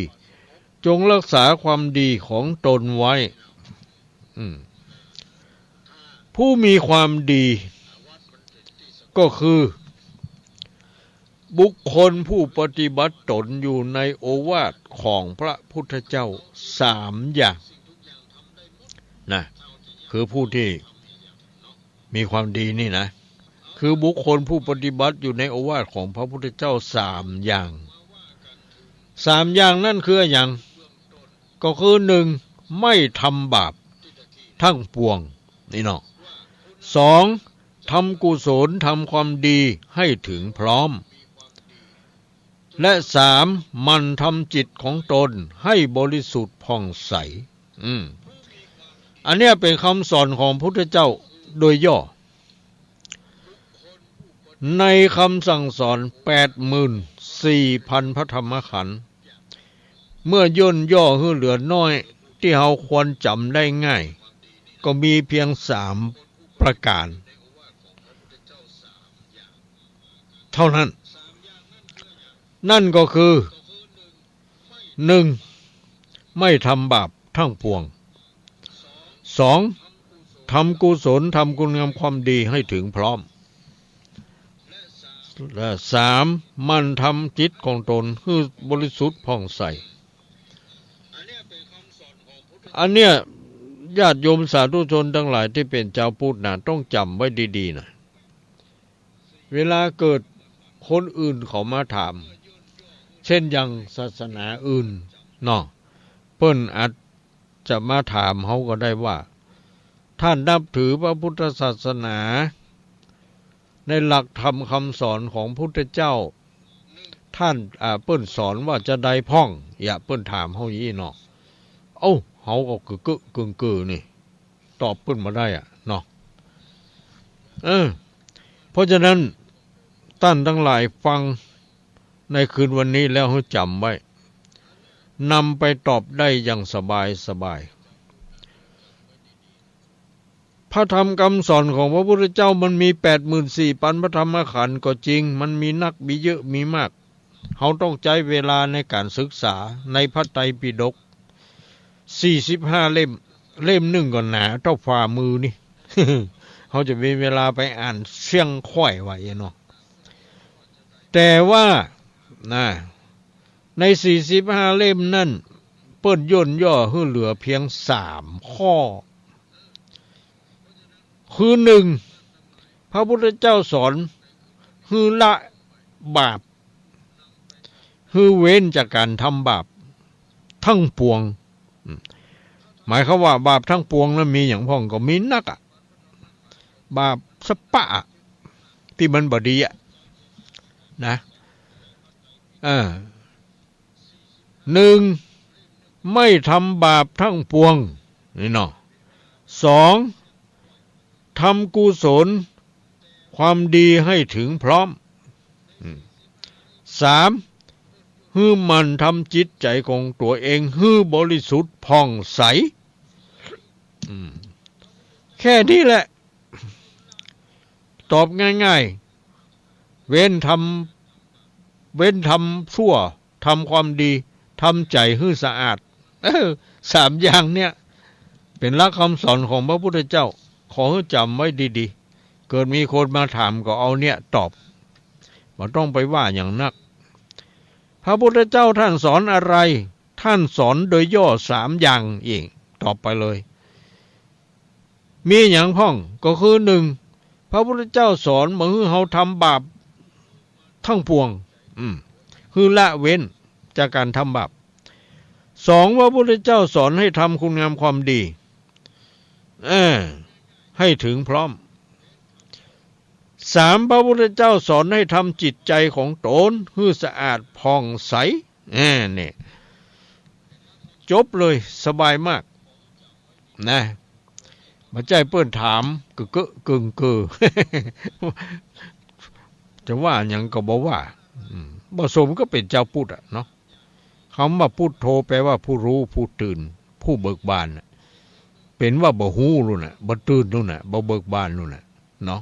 จงรักษาความดีของตนไว้ อืม ผู้มีความดี ก็คือ บุคคลผู้ปฏิบัติตนอยู่ในโอวาทของพระพุทธเจ้าสามอย่าง นะ คือผู้ตี้มีความดีนี่นะ คือบุคคลผู้ปฏิบัติอยู่ในโอวาทของพระพุทธเจ้าสามอย่าง สามอย่างนั้นคืออะหยัง ก็คือ หนึ่ง ไม่ทำบาปทั้งปวง นี่เนาะ สอง ทำกุศล ทำความดีให้ถึงพร้อม และ สาม หมั่นทำจิตของตนให้บริสุทธิ์ผ่องใส อืม อันเนี้ยเป๋นคำสอนของพุทธเจ้าโดยย่อ ในคำสั่งสอนแปดหมื่นสี่พันพระธรรมขันธ์ เมื่อย่นย่อหื้อเหลือน้อย ตี้เฮาควรจ๋ำได้ง่าย ก็มีเพียงสามประก๋านเท่านั้น นั่นก็คือ หนึ่ง ไม่ทำบาปทั้งปวง สอง ทำกุศล ทำคุณงามความดีให้ถึงพร้อม และ สาม หมั่นทำจิตของตนหื้อบริสุทธิ์ผ่องใส อันเนี้ย ญาติโยมสาธุชนตังหลายตี้เป๋นจาวพุทธนะ ต้องจ๋ำไว้ดีๆ นะ เวลาเกิดคนอื่นเขามาถาม เช่นอย่างศาสนาอื่นเนาะ เปิ้นอาจจะมาถามเฮาก็ได้ว่า ท่านนับถือพระพุทธศาสนา ในหลักธรรมคำสอนของพุทธเจ้า ท่าน อ่า เปิ้นสอนว่าจาใดพ่อง เยียะ เปิ้นถามเฮาอย่างอี้เนาะ เอ้า เฮาก็กึ๊กๆ กึ่งๆ นี่ ตอบเปิ้นบ่ได้อะเนาะ เออ เพราะฉะนั้น ต้านตังหลายฟังในคืนวันนี้แล้วหื้อจ๋ำไว้ นำไปตอบได้อย่างสบายสบาย พระธรรมกำสอนของพระพุทธเจ้ามันมีแปดหมื่นสี่ปันพระธรรมขันธ์ก็จริง มันมีนัก มีเยอะ มีมาก เฮาต้องใจ๊เวลาในก๋านศึกษาในพระไตรปิฎก สี่สิบห้าเล่ม เล่มนึ่งก็หนาเต้าฝ่ามือนี่ เฮาจะมีเวลาไปอ่านเสี้ยงข้อยว่าเอเนาะ แต่ว่า นะ ในสี่สิบห้าเล่มนั้น เปิ้นย่นย่อหื้อเหลือเพียงสามข้อ คือหนึ่ง พระพุทธเจ้าสอนหื้อละบาป หื้อเว้นจากก๋านทำบาปทั้งปวง อืม หมายความว่าบาปทั้งปวงนั้นมีหยังพ่อง ก็มีนักอะ บาปสะปะอะ ตี้มันบ่ดีอะ นะ อ่า หนึ่ง ไม่ทำบาปทั้งปวง นี่เนาะ สอง ทำกุศลความดีให้ถึงพร้อม อืม สาม หื้อหมั่นทำจิตใจ๋ของตั๋วเองหื้อบริสุทธิ์ผ่องใส อืม แค่นี้แหละ ตอบง่ายๆ เว้นทำ เว้นทำชั่ว ทำความดี ทำใจ๋หื้อสะอาด เออ สามอย่างเนี่ย เป๋นหลักกำสอนของพระพุทธเจ้า ขอหื้อจ๋ำไว้ดีๆ เกิดมีคนมาถามก็เอาเนี่ยตอบ บ่ต้องไปว่าหยังนัก พระพุทธเจ้าท่านสอนอะไร ท่านสอนโดยย่อสามอย่างเอง ตอบไปเลย มีหยังพ่อง ก็คือหนึ่ง พระพุทธเจ้าสอนบ่หื้อเฮาทำบาปทั้งปวง อืม หื้อละเว้นจากก๋านทำบาป สอง พระพุทธเจ้าสอนให้ทำคุณงามความดี เออ ให้ถึงพร้อม สาม พระพุทธเจ้าสอนให้ทำจิตใจ๋ของตนหื้อสะอาดผ่องใส เออ เนี่ย จบเลย สบายมาก นะ บ่ใจ้เปิ้นถามเก้อเก้อเกิงเกอ จะว่าหยังก็บ่ว่า อืม บ่สมกับเป๋นจาวพุทธอะเนาะ กำว่าพุทโธแปลว่าผู้ฮู้ ผู้ตื่น ผู้เบิกบานน่ะ เป๋นว่าบ่ฮู้นู่นน่ะ บ่ตื่นนู่นน่ะ บ่เบิกบานนู่นน่ะ เนาะ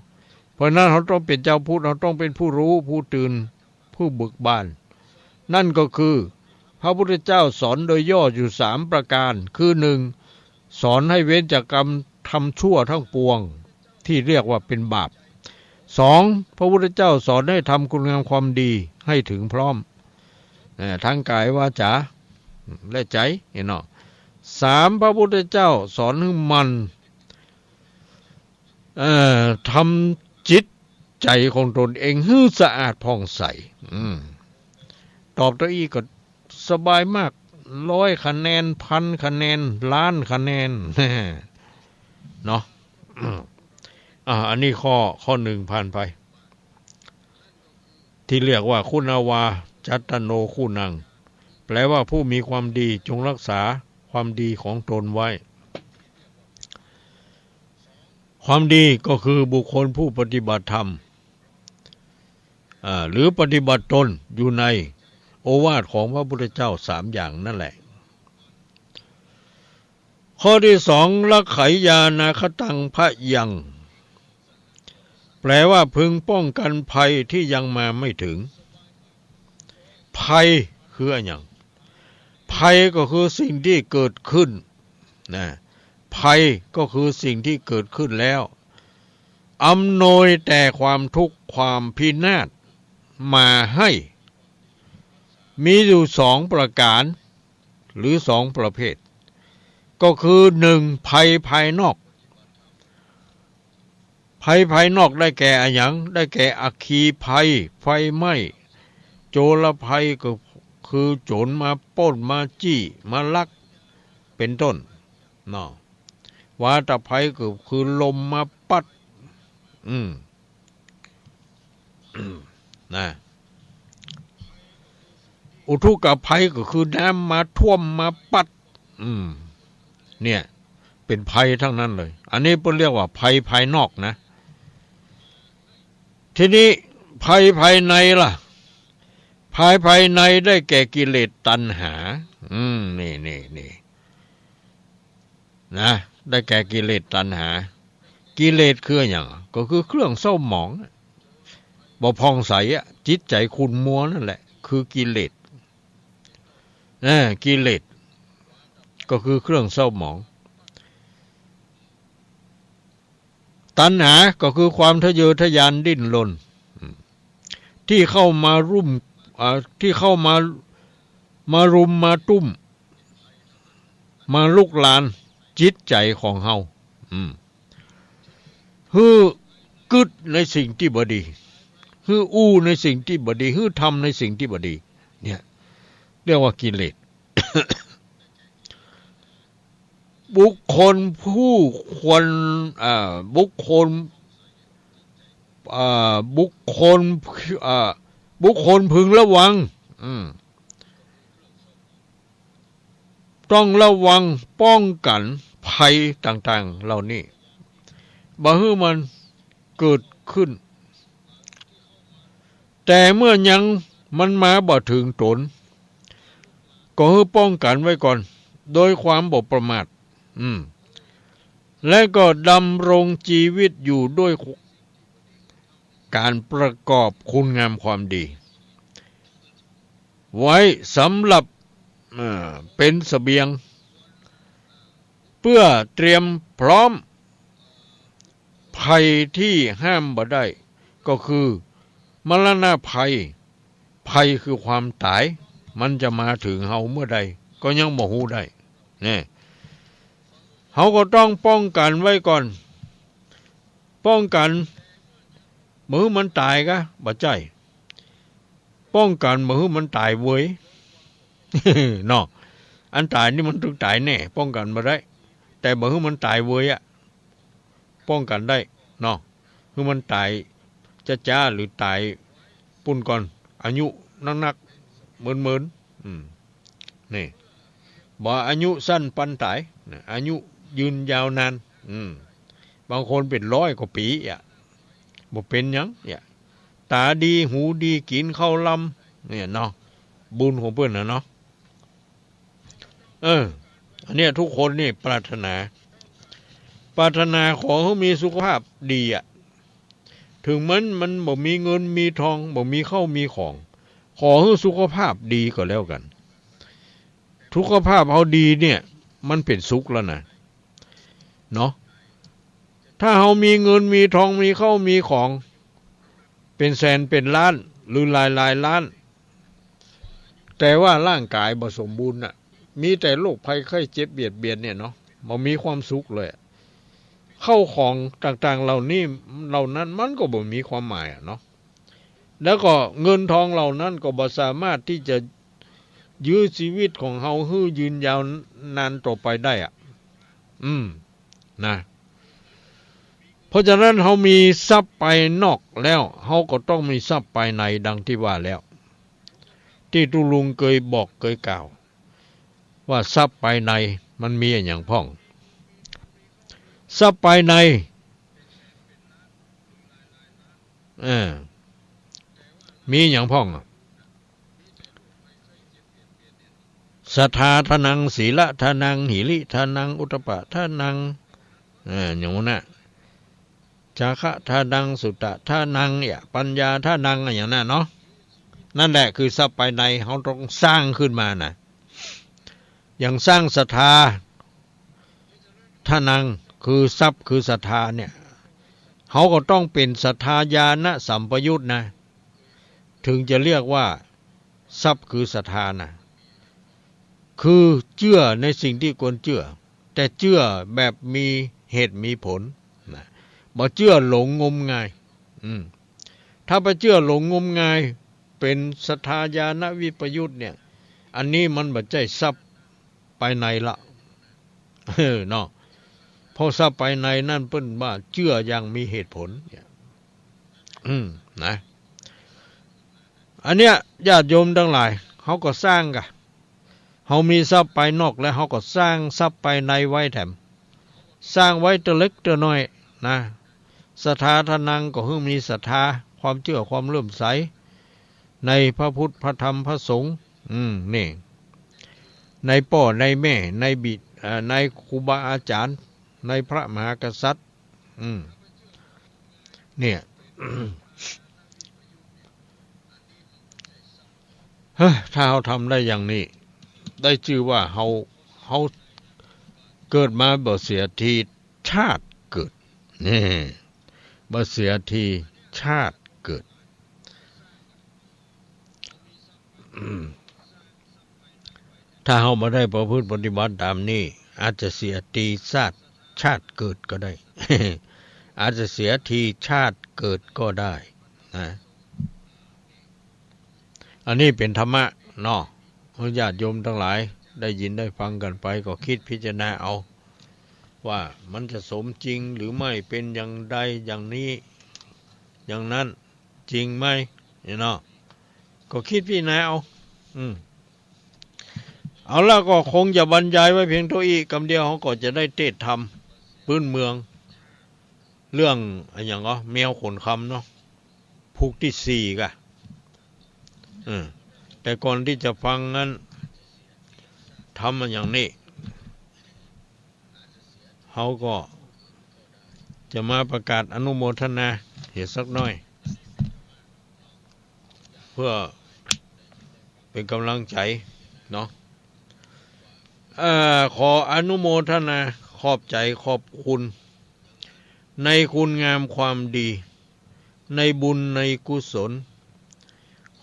เพราะฉะนั้นเฮาต้องเป๋นจาวพุทธ เฮาต้องเป๋นผู้ฮู้ ผู้ตื่น ผู้เบิกบาน นั่นก็คือ พระพุทธเจ้าสอนโดยย่ออยู่สามประการ คือ หนึ่ง สอนให้เว้นจากกรรมทำชั่วทั้งปวง ตี้เรียกว่าเป๋นบาป สอง พระพุทธเจ้าสอนให้ทำคุณงามความดีให้ถึงพร้อม เอ่อ ทางก๋าย วาจ๋า และใจ๋ เนาะ สาม พระพุทธเจ้าสอนให้หมั่น เอ่อ ทำจิตใจ๋ของตนเองหื้อสะอาดผ่องใส อืม ตอบเต้าอี้ก็สบายมาก ร้อยคะแนน พันคะแนน ล้านคะแนน เนาะ อ่า อันนี้ข้อ ข้อหนึ่งผ่านไป ตี้เรียกว่า คุณาวา จัตตาโน คุณัง แปลว่า ผู้มีความดีจงรักษาความดีของตนไว้ ความดีก็คือบุคคลผู้ปฏิบัติธรรม อ่า หรือปฏิบัติตนอยู่ในโอวาทของพระพุทธเจ้าสามอย่างนั่นแหละ ข้อตี้สอง รักขายานาคตังพะยัง แปลว่า พึงป้องกันภัยที่ยังมาไม่ถึง ภัยคืออะหยัง ภัยก็คือสิ่งที่เกิดขึ้น นะ ภัยก็คือสิ่งที่เกิดขึ้นแล้ว อำนวยแต่ความทุกข์ความพินาศมาให้ มีอยู่สองประการ หรือสองประเภท ก็คือ หนึ่ง ภัยภายนอก ภัยภายนอกได้แก่อะหยัง ได้แก่อัคคีภัย ไฟไหม้ โจรภัยก็คือโจรมาปล้น มาจี้ มาลัก เป๋นต้น เนาะ วาตภัยก็คือลมมาปั๊ด อืม นะ อุทกภัยก็คือน้ำมาท่วมมาปั๊ด อืม เนี่ย เป๋นภัยทั้งนั้นเลย อันนี้เปิ้นเรียกว่าภัยภายนอกนะ ทีนี้ภัยภายในล่ะ ภัยภายในได้แก่กิเลสตัณหา อืม นี่ นี่ นี่ นะ ได้แก่กิเลสตัณหา กิเลสคืออะหยัง ก็คือเครื่องเศร้าหมอง บ่ผ่องใสอะ จิตใจ๋ขุ่นมัวนั่นแหละ คือกิเลส เออ กิเลส ก็คือเครื่องเศร้าหมอง ตัณหาก็คือความทะเยอทะยานดิ้นรน อืม ตี้เข้ามารุ่ม อ่า ตี้เข้ามา มารุมมาตุ้ม มาลุกลานจิตใจ๋ของเฮา อืม หื้อกึ๊ดในสิ่งตี้บ่ดี หื้ออู้ในสิ่งตี้บ่ดี หื้อทำในสิ่งตี้บ่ดี เนี่ย เรียกว่ากิเลส บุคคลผู้ควร อ่า บุคคล อ่า บุคคล อ่า บุคคลพึงระวัง อืม ต้องระวังป้องกันภัยต่างๆ เหล่านี้ บ่หื้อมันเกิดขึ้น แต่เมื่อยังมันมาบ่ถึงต๋น ก็หื้อป้องกันไว้ก่อน โดยความบ่ประมาท อืม และก็ดำรงจีวิตอยู่ด้วย การประกอบคุณงามความดี ไว้สำหรับ เอ่อ เป๋นเสบียง เพื่อเตรียมพร้อม ภัยที่ห้ามบ่ได้ ก็คือมรณะภัย ภัยคือความต๋าย มันจะมาถึงเฮาเมื่อใด ก็ยังบ่ฮู้ได้ เนี่ย เฮาก็ต้องป้องกันไว้ก่อน ป้องกันบ่หื้อมันต๋ายกา บ่ใจ้ ป้องกันบ่หื้อมันต๋ายเวย เนาะ อันต๋ายนี่มันต้องต๋ายแน่ ป้องกันบ่ได้ แต่บ่หื้อมันต๋ายเวยอะ ป้องกันได้ เนาะ หื้อมันต๋ายจ๊าๆ หรือต๋ายปุ้นก่อน อายุนักๆ เมินๆ อืม นี่ บ่อายุสั้นปันต๋ายนะ อายุยืนยาวนาน อืม บางคนเป๋นร้อยกว่าปี๋อะ บ่เป๋นหยังเนี่ย ต๋าดี หูดี กิ๋นข้าวลำ เนี่ยเนาะ บุญของเปิ้นน่ะเนาะ เออ อันเนี้ยทุกคนนี่ปรารถนา ปรารถนาขอหื้อมีสุขภาพดีอะ เถิงมัน มันบ่มีเงินมีทอง บ่มีข้าวมีของ ขอหื้อสุขภาพดีก็แล้วกั๋น สุขภาพเฮาดีเนี่ย มันเป๋นสุขแล้วนะ เนาะ ถ้าเฮามีเงินมีทอง มีข้าวมีของ เป๋นแสนเป๋นล้าน หรือหลายๆ ล้าน แต่ว่าร่างกายบ่สมบูรณ์น่ะ มีแต่โรคภัยไข้เจ็บเบียดเบียนเนี่ยเนาะ บ่มีความสุขเลยอะ ข้าวของต่างๆ เหล่านี้ เหล่านั้นมันก็บ่มีความหมายอะเนาะ แล้วก็เงินทองเหล่านั้นก็บ่สามารถตี้จะยื้อจีวิตของเฮาหื้อยืนยาวนานต่อไปได้อะ อืม นะ เพราะฉะนั้นเฮามีทรัพย์ภายนอกแล้ว เฮาก็ต้องมีทรัพย์ภายในดังตี้ว่าแล้ว ตี้ตุ๊ลุงเกยบอกเกยกล่าว ว่าทรัพย์ภายในมันมีอะหยังพ่อง ทรัพย์ภายใน เออ มีอะหยังพ่องอะ ศรัทธาทานัง สีลทานัง หิริทานัง โอตตัปปะทานัง เออ อย่างนั้นน่ะ จาคะทานัง สุตตะทานัง เนี่ย ปัญญาทานัง อะหยังนั้นเนาะ นั่นแหละคือทรัพย์ภายในเฮาต้องสร้างขึ้นมานะ อย่างสร้างศรัทธาทานัง คือทรัพย์คือศรัทธาเนี่ย เฮาก็ต้องเป๋นศรัทธาญาณสัมปยุตนะ เถิงจะเรียกว่าทรัพย์คือศรัทธานะ คือเจื้อในสิ่งตี้ควรเจื้อ แต่เจื้อแบบมีเหตุมีผลนะ บ่เจื้อหลงงมงาย อืม ถ้าไปเจื้อหลงงมงาย เป๋นศรัทธาญาณวิปยุตเนี่ย อันนี้มันบ่ใจ้ทรัพย์ภายในละ เออ เนาะ เพราะทรัพย์ภายในนั่นเปิ้นว่าเจื้ออย่างมีเหตุผลเนี่ย อืม นะ อันเนี้ยญาติโยมตังหลาย เฮาก็สร้างกะ เฮามีทรัพย์ภายนอกแล้ว เฮาก็สร้างทรัพย์ภายในไว้แถม สร้างไว้เตื้อเล็กเตื้อน้อยนะ ศรัทธาทานัง ก็หื้อมีศรัทธา ความเจื้อความเลื่อมใส ในพระพุทธพระธรรมพระสงฆ์ อืม นี่ ในป้อในแม่ ในบิด เอ่อ ในครูบาอาจารย์ ในพระมหากษัตริย์ อืม เนี่ย เฮ้ย ถ้าเฮาทำได้อย่างนี้ ได้จื้อว่าเฮา เฮาเกิดมาบ่เสียทีชาติเกิด นี่ บ่เสียทีชาติเกิด ถ้าเฮาบ่ได้ประพฤติปฏิบัติต๋ามนี้ อาจจะเสียทีชาติ ชาติเกิดก็ได้ อาจจะเสียทีชาติเกิดก็ได้นะ อันนี้เป๋นธรรมะเนาะ ญาติโยมตังหลายได้ยินได้ฟังกั๋นไป ก็กึ๊ดพิจารณาเอา ว่ามันจะสมจริงหรือไม่ เป๋นอย่างใดอย่างนี้ อย่างนั้น จริงไหม เนี่ยเนาะ ก็กึ๊ดพิจารณาเอา อืม เอาละ ก็คงจะบรรยายไว้เพียงเต้าอี้ กำเดียวเฮาก็จะได้เตสน์ธรรมปื๊นเมือง เรื่องอะหยังก็ แมวขนคำเนาะ ผูกตี้สี่ก่ะ เออ แต่ก่อนตี้จะฟังนั้น ธรรมะอย่างนี้ เฮาก็จะมาประกาศอนุโมทนาเหียสักหน้อย เพื่อเป๋นก๋ำลังใจ๋เนาะ เอ่อ ขออนุโมทนา ขอบใจ๋ขอบคุณ ในคุณงามความดี ในบุญในกุศล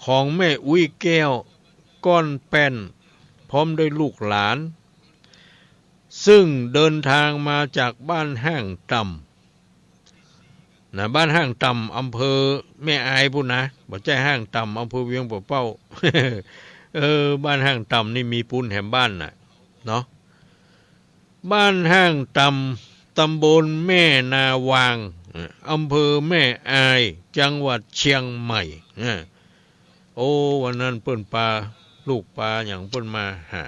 ของแม่อุ๊ยแก้วก้อนแป้น พร้อมด้วยลูกหลาน ซึ่งเดินทางมาจากบ้านห้างต่ำ นะ บ้านห้างต่ำ อำเภอแม่อายปู้นนะ บ่ใจ้ห้างต่ำ อำเภอเวียงป่าเป้า เออ บ้านห้างต่ำนี่มีปู๊นแหมบ้านน่ะ เนาะ บ้านห้างต่ำ ตำบลแม่นาวาง เอ่อ อำเภอแม่อาย จังหวัดเชียงใหม่ เอ่อ โอ้ วันนั้นเปิ้นปาลูกปาหยังเปิ้นมาหา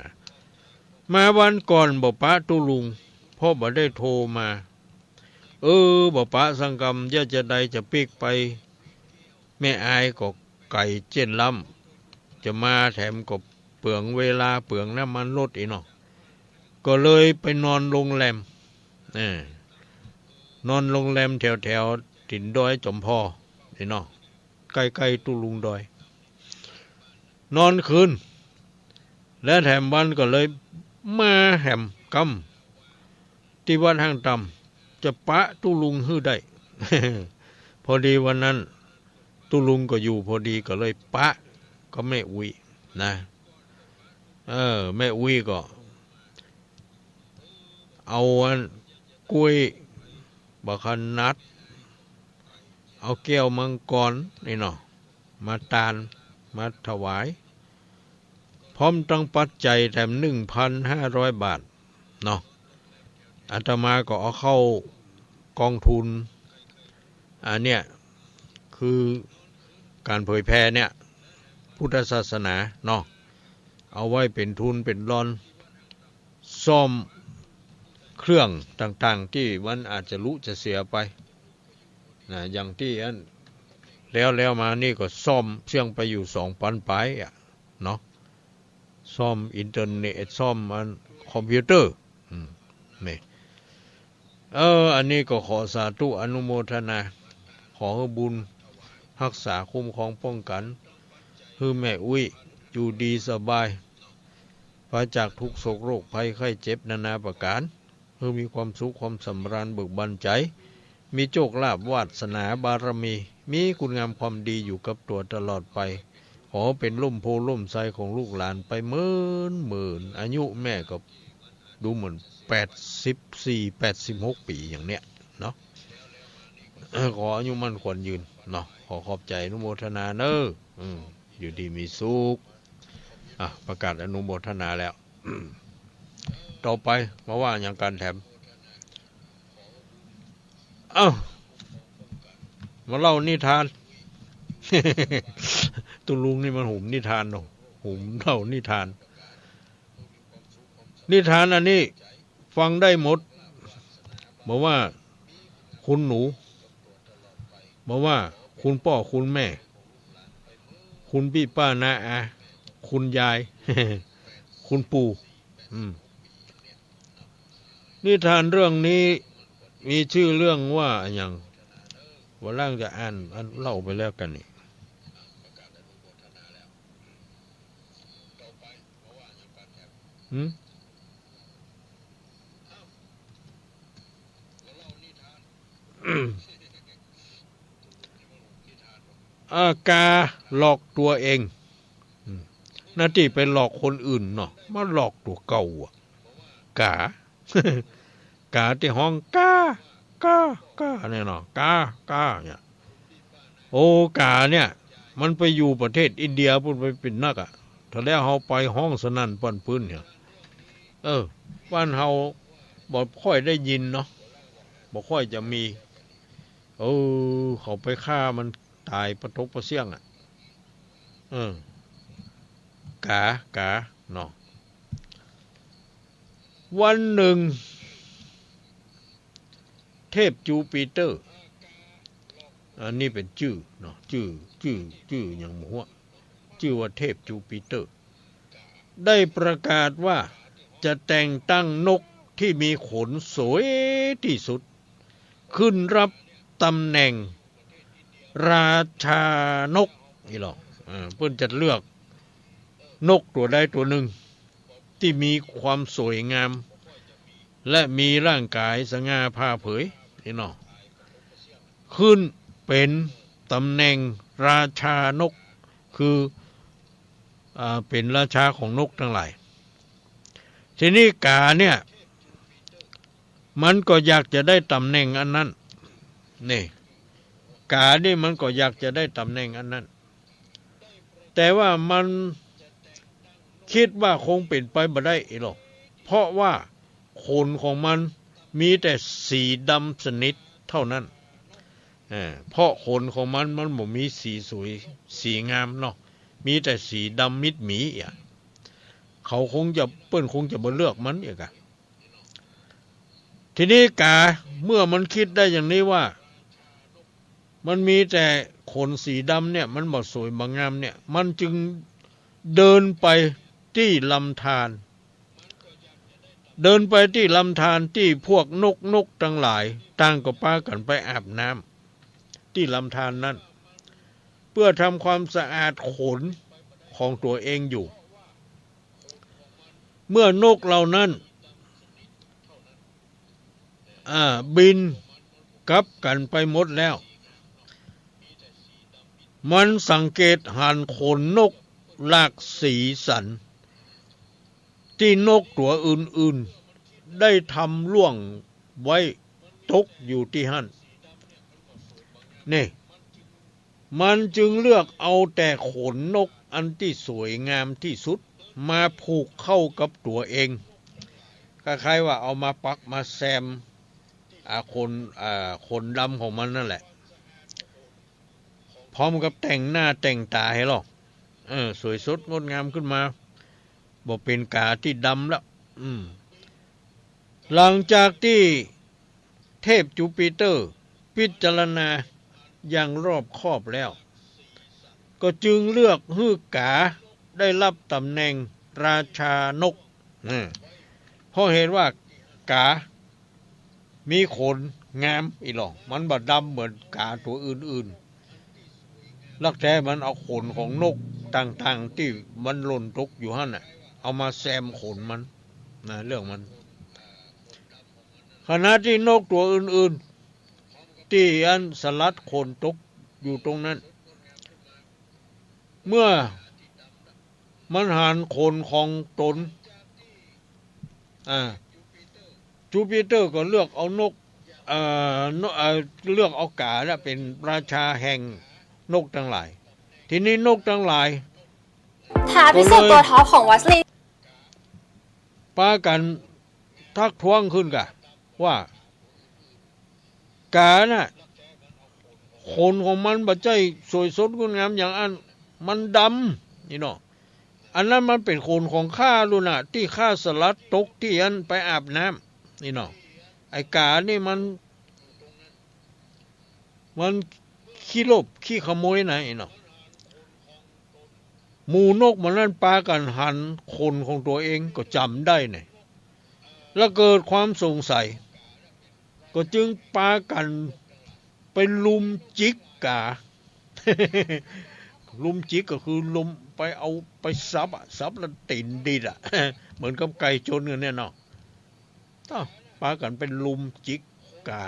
มาวันก่อนบ่ปะตุ๊ลุง เพราะบ่ได้โทรมา เออ บ่ปะสังกำ เยียะจาใดจะปิ๊กไป แม่อายก็ไก๋เจ๊นล้ำ จะมาแถมก็เปลืองเวลาเปลืองน้ำมันรถอี้เนาะ ก็เลยไปนอนโรงแรม เออ นอนโรงแรมแถวๆ ตี๋นดอยจ๋อมพออี้เนาะ ใก้ๆ ตุ๊ลุงดอย นอนคืน และแถมวันก็เลยมาแหมกำ ตี้วัดห้างต่ำ จะปะตุ๊ลุงหื้อได้ พอดีวันนั้นตุ๊ลุงก็อยู่พอดี ก็เลยปะกับแม่อุ๊ยนะ เออ แม่อุ๊ยก็เอาอันก๊วย บักขะนัด เอาแก้วมังกรนี่เนาะ มาตาน มาถวาย พร้อมตังปัจจัยแถม หนึ่งพันห้าร้อยบาทเนาะ อาตมาก็เอาเข้ากองทุน อันเนี้ย คือก๋านเผยแผ่เนี่ย พุทธศาสนาเนาะ เอาไว้เป๋นทุนเป๋นรอน ซ่อมเครื่องต่างๆ ตี้มันอาจจะหลุจะเสียไป นะ อย่างตี้อันแล้วๆ มานี่ก็ซ่อมเสี้ยงไปอยู่สองปันปายอะเนาะ ซ่อมอินเทอร์เน็ต ซ่อมอันคอมพิวเตอร์ อืม นี่ เออ อันนี้ก็ขอสาธุอนุโมทนา ขอหื้อบุญฮักษาคุ้มครองป้องกั๋น หื้อแม่อุ๊ยอยู่ดีสบาย ปราศจากทุกข์โศกโรคภัยไข้เจ็บนานาประก๋าน หื้อมีความสุขความสำราญเบิกบานใจ๋ มีโชคลาภวาสนาบารมี มีคุณงามความดีอยู่กับตั๋วตลอดไป ขอเป๋นร่มโพธิ์ร่มไทรของลูกหลานไปเมินเมิน อายุแม่ก็ดูเหมือนแปดสิบสี่ แปดสิบหกปี๋อย่างเนี้ยเนาะ เออ ขออายุมั่นขวัญยืนเนาะ ขอขอบใจ๋อนุโมทนาเน้อ อืม อยู่ดีมีสุข อ่ะ ประกาศอนุโมทนาแล้ว ต่อไปมาว่าอย่างกั๋นแถม เอ้า มาเล่านิทาน ตุ๊ลุงนี่มันหุมนิทานเนาะ หุมเล่านิทาน นิทานอันนี้ฟังได้หมด บ่ว่าคุณหนู บ่ว่าคุณป้อคุณแม่ คุณปี้ป้าน้าอา คุณยาย คุณปู่ อืม นิทานเรื่องนี้ มีจื้อเรื่องว่าอะหยัง บ่าล่างจะอ่านอันเล่าไปแล้วกั๋นนี่ หืม อ่า ก๋าหลอกตั๋วเอง อืม แทนตี้ไปหลอกคนอื่นเนาะ มาหลอกตั๋วเก่าอะ ก๋า ก๋าตี้ฮ้องก้า ก้า ก้าเนี่ยเนาะ ก๋า ก๋าเนี่ย โอ้ ก๋าเนี่ย มันไปอยู่ประเทศอินเดียปู๊นไปเป๋นนักอะ ถ้าแล้วเฮาไปฮ้องสนั่นป้วนปื๊นเนี่ย เออ บ้านเฮาบ่ค่อยได้ยินเนาะ บ่ค่อยจะมี เออ เขาไปฆ่ามันต๋ายปะตกปะเสี้ยงอะ เออ ก๋า ก๋า เนาะ วันนึ่ง เทพจูปิเตอร์ อันนี้เป๋นจื้อเนาะ จื้อ จื้อ จื้อหยังบ่ฮู้ จื้อว่าเทพจูปิเตอร์ ได้ประกาศว่าจะแต่งตั้งนกตี้มีขนสวยตี้สุด ขึ้นรับต๋ำแหน่งราชานก อี้หลอ อ่า เปิ้นจะเลือกนกตั๋วใดตั๋วนึ่ง ตี้มีความสวยงาม และมีร่างก๋ายสง่าผ่าเผย อี้เนาะ ขึ้นเป๋นต๋ำแหน่งราชานก คือ อ่า เป๋นราชาของนกตังหลาย ทีนี้ก๋าเนี่ย มันก็อยากจะได้ต๋ำแหน่งอันนั้น นี่ ก๋านี่มันก็อยากจะได้ต๋ำแหน่งอันนั้น แต่ว่ามันกึ๊ดว่าคงเป๋นไปบ่ได้อี้หลอ เพราะว่าขนของมันมีแต่สีดำสนิทเท่านั้น เออ เพราะขนของมันมันบ่มีสีสวย สีงามเนาะ มีแต่สีดำมิดหมีอะ เขาคงจะ เปิ้นคงจะบ่เลือกมันอี้กะ ทีนี้ก๋า เมื่อมันกึ๊ดได้อย่างนี้ว่า มันมีแต่ขนสีดำเนี่ย มันบ่สวยบ่งามเนี่ย มันจึงเดินไปตี้ลำธาร เดินไปตี้ลำธารตี้พวกนกนกตังหลายต่างก็ปากั๋นไปอาบน้ำตี้ลำธารนั้น เพื่อทำความสะอาดขนของตั๋วเองอยู่ เมื่อนกเหล่านั้น อ่า บินกลับกั๋นไปหมดแล้ว มันสังเกตหันขนนกหลากสีสัน ตี้นกตั๋วอื่นๆ ได้ทำล่วงไว้ตกอยู่ตี้หั้น นี่ มันจึงเลือกเอาแต่ขนนกอันตี้สวยงามตี้สุด มาผูกเข้ากับตั๋วเอง คล้ายๆ ว่าเอามาปักมาแซม อ่า ขน อ่า ขนดำของมันนั่นแหละ พร้อมกับแต่งหน้าแต่งต๋าหื้อหลอ เออ สวยสดงดงามขึ้นมา บ่เป๋นก๋าตี้ดำแล้ว อืม หลังจากตี้เทพจูปิเตอร์พิจารณาอย่างรอบคอบแล้ว ก็จึงเลือกหื้อก๋าได้รับต๋ำแหน่งราชานก นะ เพราะเหตุว่าก๋า มีขนงามอี้หลอ มันบ่ดำเหมือนก๋าตั๋วอื่นๆ ลักแท้มันเอาขนของนกต่างๆ ตี้มันหล่นตกอยู่หั้นน่ะ เอามาแซมขนมัน นะ เรื่องมัน ขณะตี้นกตั๋วอื่นๆ ตี้อันสลัดขนตกอยู่ตรงนั้น เมื่อมันหันขนของต๋น อ่า จูปิเตอร์ก็เลือกเอานก เอ่อ นก เอ่อ เลือกเอาก๋าเนี่ยเป๋นราชาแห่งนกตังหลาย ทีนี้นกตังหลาย ทาพิสูจน์ตัวท็อปของวัสลีน ปากั๋นทักท้วงขึ้นก่ะ ว่า ก๋าน่ะ ขนของมันบ่ใจ้สวยสดงดงามอย่างอั้น มันดำ อี้เนาะ อันนั้นมันเป๋นขนของข้าลูกน่ะ ตี้ข้าสลัดตกตี้อั้นไปอาบน้ำ อี้เนาะ ไอ้ก๋านี่มัน มันขี้โลภขี้ขโมยนะ อี้เนาะ หมู่นกหมู่นั้นปากั๋นหันขนของตั๋วเองก็จ๋ำได้เนี่ย แล้วเกิดความสงสัย ก็จึงปากั๋นไปลุมจิกก๋า ลุมจิกก็คือลุมไปเอาไปสับอะ สับแล้วตี๋นดีดอะ เหมือนกับไก่จ๋นกั๋นเนี่ยเนาะ ต้องปากั๋นไปลุมจิกก๋า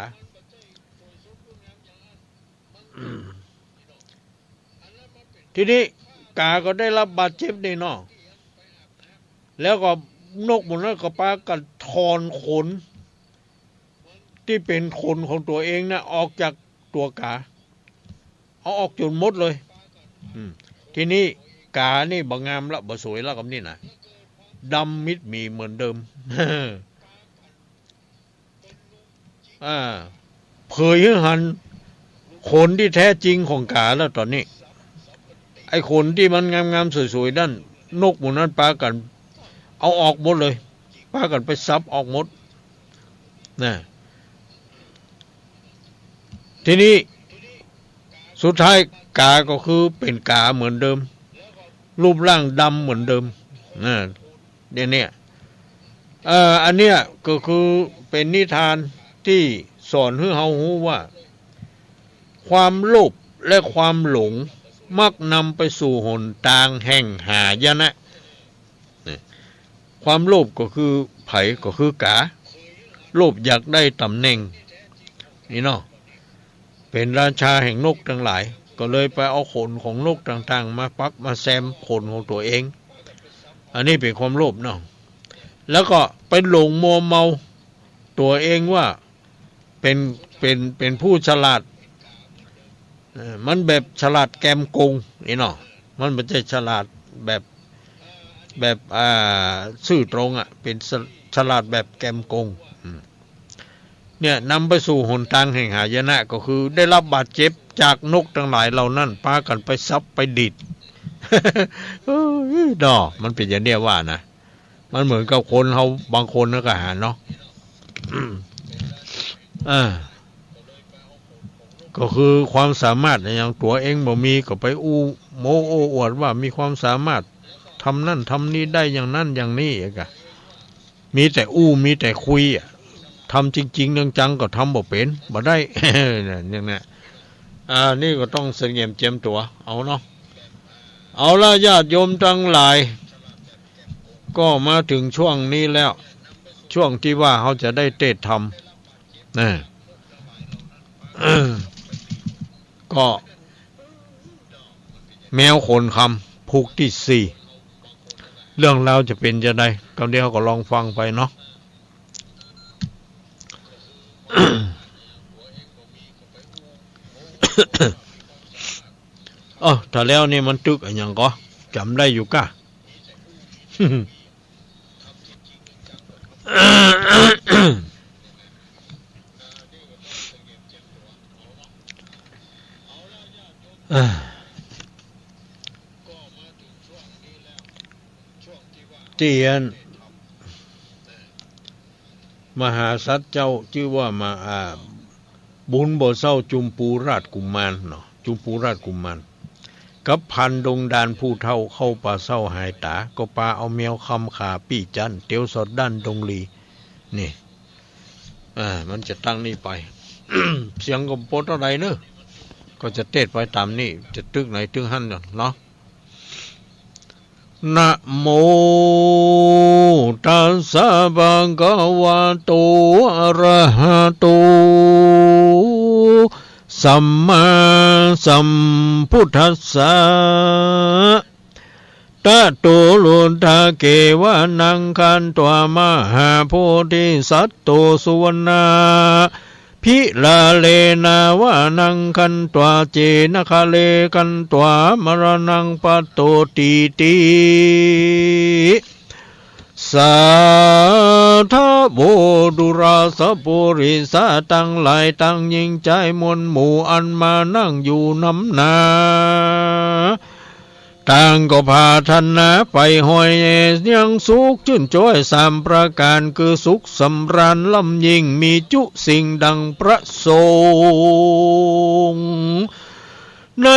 ทีนี้ก๋าก็ได้รับบาดเจ็บนี่เนาะ แล้วก็นกหมู่นั้นก็ปากั๋นถอนขน ตี้เป๋นขนของตั๋วเองนะ ออกจากตั๋วก๋า เอาออกจ๋นหมดเลย อืม ทีนี้ก๋านี่บ่งามละ บ่สวยละ กำนี้นะ ดำมิดหมีเหมือนเดิม อ่า เผยหื้อหันขนตี้แท้จริงของก๋าแล้วต๋อนนี้ ไอ้ขนตี้มันงามๆ สวยๆ นั้น นกหมู่นั้นปากั๋นเอาออกหมดเลย ปากั๋นไปสับออกหมด นะ ทีนี้สุดท้ายก๋าก็คือเป๋นก๋าเหมือนเดิม รูปร่างดำเหมือนเดิม นะ เนี่ย เนี่ย เอ่อ อันเนี้ยก็คือเป๋นนิทานตี้สอนหื้อเฮาฮู้ว่า ความโลภและความหลงมักนำไปสู่หนตางแห่งหายนะ ความโลภก็คือใผ ก็คือก๋า โลภอยากได้ต๋ำแหน่ง นี่เนาะ เป๋นราชาแห่งนกตังหลาย ก็เลยไปเอาขนของนกต่างๆ มาปักมาแซมขนของตั๋วเอง อันนี้เป๋นความโลภเนาะ แล้วก็ไปหลงมัวเมาตั๋วเองว่าเป๋น เป๋น เป๋นผู้ฉลาด เอ่อ มันแบบฉลาดแกมโกง นี่เนาะ มันบ่ใจ้ฉลาดแบบ แบบ อ่า ซื่อตรงอะ เป๋นฉ- ฉลาดแบบแกมโกง อืม เนี่ย นำไปสู่หนตางแห่งหายนะ ก็คือได้รับบาดเจ็บจากนกตังหลายเหล่านั้น ปากั๋นไปสับไปดีด เอ้ย เนาะ มันเป๋นอย่างเนี้ยว่านะ มันเหมือนกับคนเฮาบางคนนะ ก็หาเนาะ อ่า ก็คือความสามารถอย่างตั๋วเองบ่มี ก็ไปอู้โม้โอ้อวดว่ามีความสามารถ ทำนั่นทำนี่ได้อย่างนั้นอย่างนี้อะกะ มีแต่อู้ มีแต่คุยอะ ทำจริงๆ จังๆ ก็ทำบ่เป๋น บ่ได้ อย่างเนี้ย อ่า นี่ก็ต้องสงวนเจียมตั๋ว เอาเนาะ เอาละ ญาติโยมตังหลาย ก็มาเถิงช่วงนี้แล้ว ช่วงตี้ว่าเฮาจะได้เตสน์ธรรม นะ ก็ แมวขนคำ ผูกตี้สี่ เรื่องราวจะเป๋นจาใด กำเดียวก็ลองฟังไปเนาะ เอ้อ ถ้าแล้วนี่มันตึกอะหยังก่อ จ๋ำได้อยู่ก้า ตี้อัน มหาสัตว์เจ้าจื้อว่ามา อ่า บุญบ่เศร้าจุมปูราชกุมารเนาะ จุมปูราชกุมาร กับพรานดงดารผู้เฒ่าเข้าป่าเศร้าหายต๋า ก็ปาเอาแมวคำขาปี้จั๊น เตียวสอดด้านดงลี นี่ อ่า มันจะตั้งนี่ไป เสียงก็บ่เต้าใดเนาะ ก็จะเตสน์ไปต๋ามนี่ จะตึกไหนตึกหั้นเนาะ นะโมตัสสะ ภะคะวะโต อะระหะโต สัมมาสัมพุทธัสสะ ตะโต รุทธะ เกวะนัง คันตวา มหาโพธิสัตโต สุวรรณา ภิลาเลนะ วะนัง คันตวา เจนะ คะเล คันตวา มะระนัง ปะโต ตีติ สาธะโว ดูราสะ ปุริสะตังหลาย ตังหญิงจายมวลหมู่ อันมานั่งอยู่นำหน้า ต่างก็ผาถนาไปฮอยยังสุขจื้นจ้อยสามประก๋าน คือสุขสำราญล้ำยิ่ง มีจุสิ่งดังประสงค์ ใน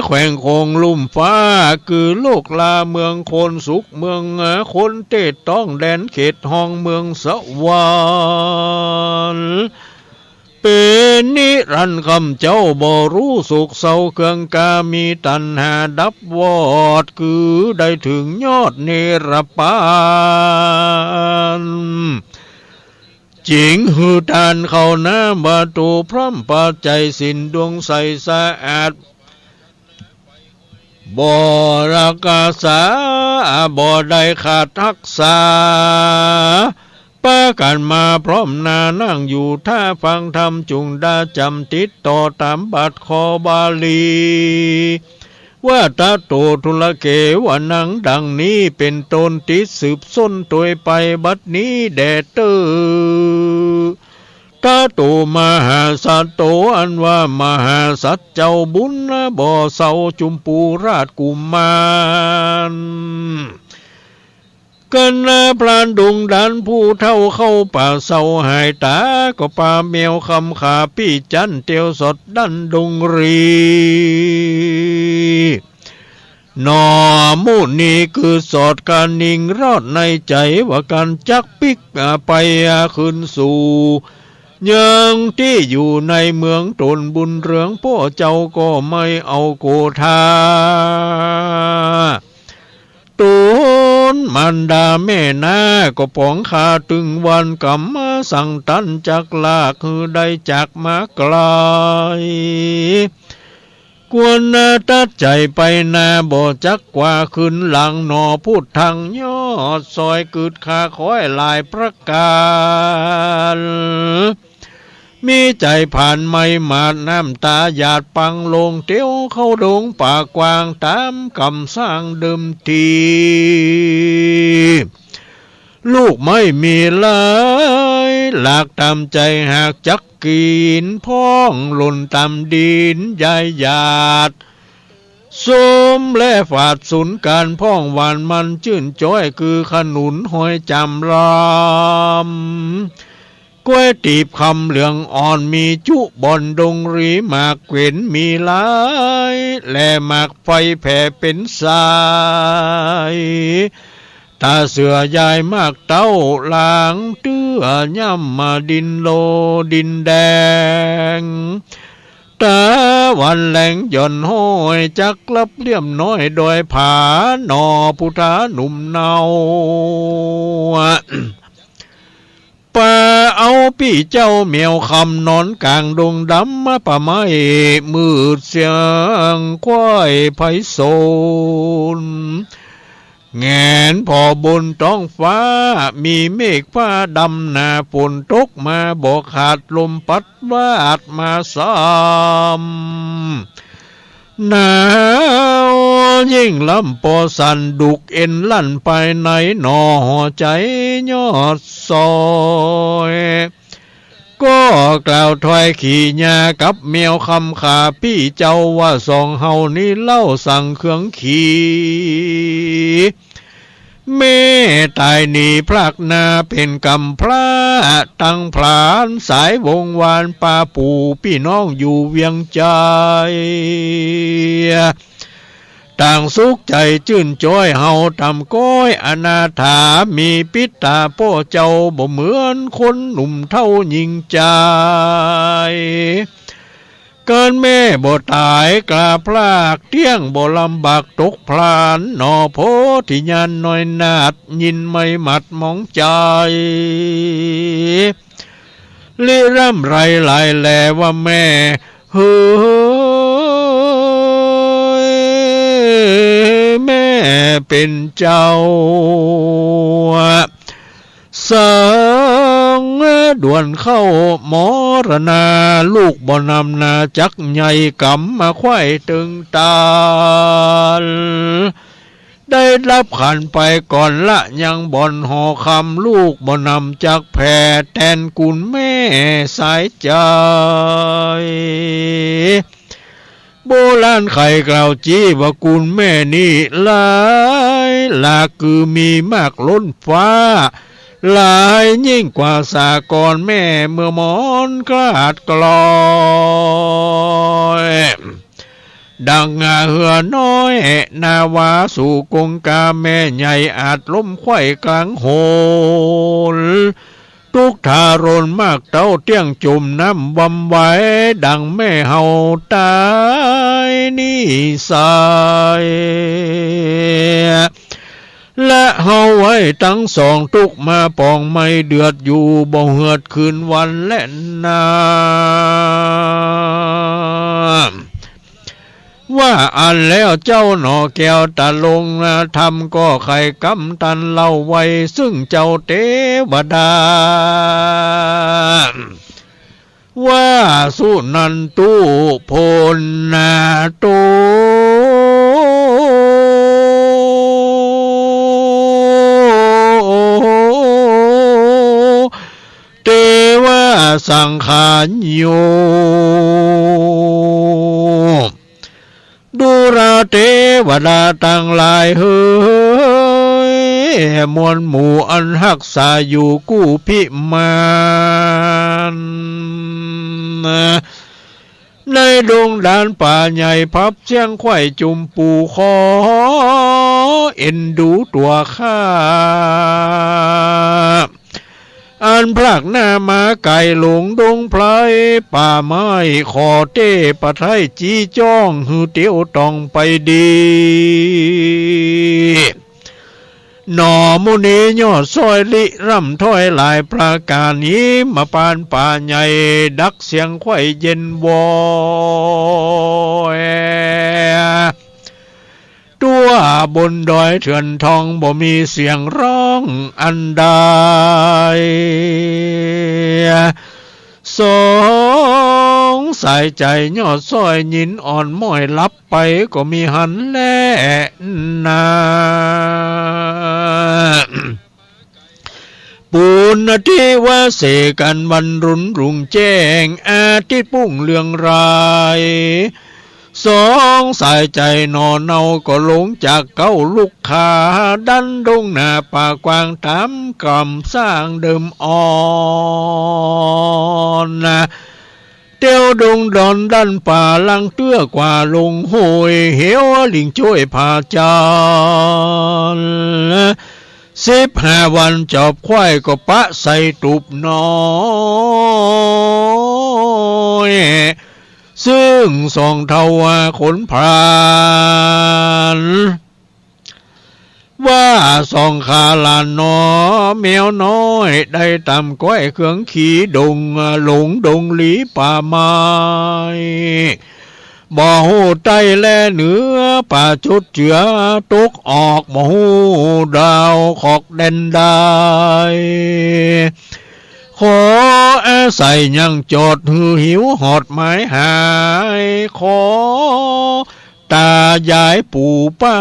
แคว้นโขงลุ่มฟ้า คือโลกลา เมืองโคนสุข เมืองคนเตสน์ต้อง แดนเขตห้องเมืองสวรรค์ เป๋นนิรันดร์ ข้าพเจ้าบ่ฮู้สุขเศร้าเคือง ก๋ามีตัณหาดับวอด คือได้เถิงยอดนิรปาน จึงหื้อตานเข้าน้ำ ว่าโตพร้อมปาใจ๋ ศีลดวงใสสะอาด บ่รักษา บ่ได้ขาดฮักษา ปากั๋นมาพร้อมหน้า นั่งอยู่ถ้าฟังธรรม จุ่งได้จ๋ำติดต่อต๋ามบาทคอบาลี ว่า ตะโต ทุลเขวะนัง ดังนี้เป๋นต้น ติดสืบส้นตวยไป บัดนี้แด่เต๊อ ตะโต มหาสัตโต อันว่ามหาสัตว์เจ้าบุญ บ่เศร้า จุมปูราชกุมาร กั๋นนาพรานดงดาน ผู้เฒ่าเข้าป่าเศร้าหายต๋า ก็ปาแมวคำขาปี้จั๊น เตียวสอดดั้นดงรี หนอ มุนีคือสอดกานิงรอดในใจ๋ ว่ากั๋นจักปิ๊กไปคืนสู่ ยังตี้อยู่ในเมืองต๋น บุญเรืองป้อเจ้าก็ไม่เอาโกธา ต๋นมารดาแม่นา ก็ป๋องข้าตึงวัน ก๋ำสั่งตันจักลาก หื้อได้จากมาไก๋ ควรตัดใจ๋ไปนา บ่จักกว่าคืนหลังหนอ พุทธังยอดซอย กึ๊ดข้าค้อยหลายประก๋าน มีใจ๋ผานไหม้หมาด น้ำต๋าหยาดปังลง เตียวเข้าดงป่ากว้าง ต๋ามกำสั่งเดิมที ลูกไม่มีหลาย หลากต๋ามใจ๋หากจักกิ๋น พ่องหล่นต๋ามดินยายหยาด ส้มและฝาดสูญก๋าน พ่องหวานมันจื้นจ๊อย คือขนุนหอยจ๋ามลำ ก๊วยตีบคำเหลืองอ่อน มีจุบ่อนดงรี หมากเขวนมีหลาย และหมากไฟแผ่เป๋นสาย ต๋าเสือยายหมากเต้า หลางเตื้อย่ำมาดินโลดินแดง ต๋าวันแลงหย่อนห้อย จักลับเลี่ยมน้อยดอยผา หนอพุทธาหนุ่มเนา ปาเอาปี้เจ้าแมวคำ นอนก๋างดงดำมาปะไม้ มืดเสียงควายไพศาล แหงนผ่อบนต๊องฟ้า มีเมฆฟ้าดำหนา ฝนตกมาบ่ขาด ลมปัดวาดมาซ้ำ หนาวยิ่งล้ำปอสั่น ดุกเอ็นลั่นภายใน หนอหัวใจ๋ยอดซอย ก็กล่าวถ้อยขี่ญากับแมวคำขาปี้เจ้าว่า สองเฮานี้เล่าสั่งเคืองขี่ แม่ต๋ายหนีพรากนาเป๋นก๋ำพร้า ตังผลาญสายวงวาน ปาปู่ปี้น้องอยู่เวียงใจ๋ ต่างสุขใจ๋จื้นจ๊อย เฮาต่ำก๊อยอนาถา มีปิ๊ดต๋าป้อเจ้า บ่เหมือนคนหนุ่มเฒ่าหญิงใจ๋ เกิดแม่บ่ต๋ายกล้าพราก เตี้ยงบ่ลำบากตกพลาน หนอโพธิญาณน้อยนาฏ ยินไม่หมัดหมองใจ๋ ลิร่ำไรหลายแลว่าแม่ เฮ้ย แม่เป๋นเจ้า สังด่วนเข้ามรณา ลูกบ่นำนาจักใหญ่ ก๋ำมาไขว้เติงตาน ได้รับขันไปก่อนละยังบ่อนหอคำ ลูกบ่นำจักแผ่ แตนกุนแม่สายใจ๋ โบราณใค่กล่าวจี้ว่ากุนแม่นี้หลายหลาก คือมีมากล้นฟ้า หลายยิ่งกว่าสากรแม่เมื่อมอนกลาดกลอย ดังเฮือน้อยนาวาสู่กงกา แม่ใหญ่อาจล้มไขว้กลางหน ตุ๊กข์ทรมานมากเต้าเตี้ยงจุ่มน้ำวำไว้ดังแม่เฮาต๋ายนี้ไส้ ละเฮาไว้ตังสองตุ๊กข์มาปองไหม้เดือดอยู่บ่เหือดคืนวันแลนา ว่าอั้นแล้วเจ้าหนอแก้วต๋าลงธรรมก็ไขกำตันเล่าไว้ซึ่งเจ้าเตวดา ว่าสุนันตุพลนาโต เตวะสังขารโย ดูราเตวดาตังหลายเหย มวลหมู่อันฮักษาอยู่กู้พิมาน ในดงดานป่าใหญ่พับเสียงไขว้จุมปู่ขอเอ็นดูตั๋วข้า อันพลัดหน้ามาไก๋หลงดงไพรป่าไม้ ขอเตพระไทยจี้จ้องหื้อเตียวต้องไปดี หนอมุนียอดซ้อยริร่ำถ้อยหลายประก๋าน หิมพานต์ป่าใหญ่ดักเสียงไขว้เย็นวอย ตั๋วบนดอยเถื่อนทองบ่มีเสียงฮ้องอันใด สองสายใจ๋ยอดซ้อยยินอ่อนม้อยหลับไปก็มีหั้นแลนา ปูนทิวาเสกันวันรุ่นรุ่งแจ้ง อาทิตย์ปุ้งเรืองราย สองสายใจ๋หน่อเนาก็ลงจากเก๊าลุกขา ดันดงหน้าป่ากว้างต๋ามกำสร้างเดิมอ่อน เตียวดงดอนดันป่าลังเตื้อกว่าลงห้วย เหวลิงจ้วยผาจาร สิบห้าวันจอบไขว้ก็ปะใส่ตูบน้อย ซึ่งสองเฒ่าว่าขนพราน ว่าสองขาหลานหนอแมวน้อย ได้ต๋ามก้อยเคืองขี่ดงหลงดงหลีป่าไม้ บ่ฮู้ใต้แลเหนือ ป่าจุดเจือตกออก บ่ฮู้ดาวขอกแดนใด ขออาศัยยังจอดหื้อหิวหอดหมายหาย ขอต๋ายายปู่ป้า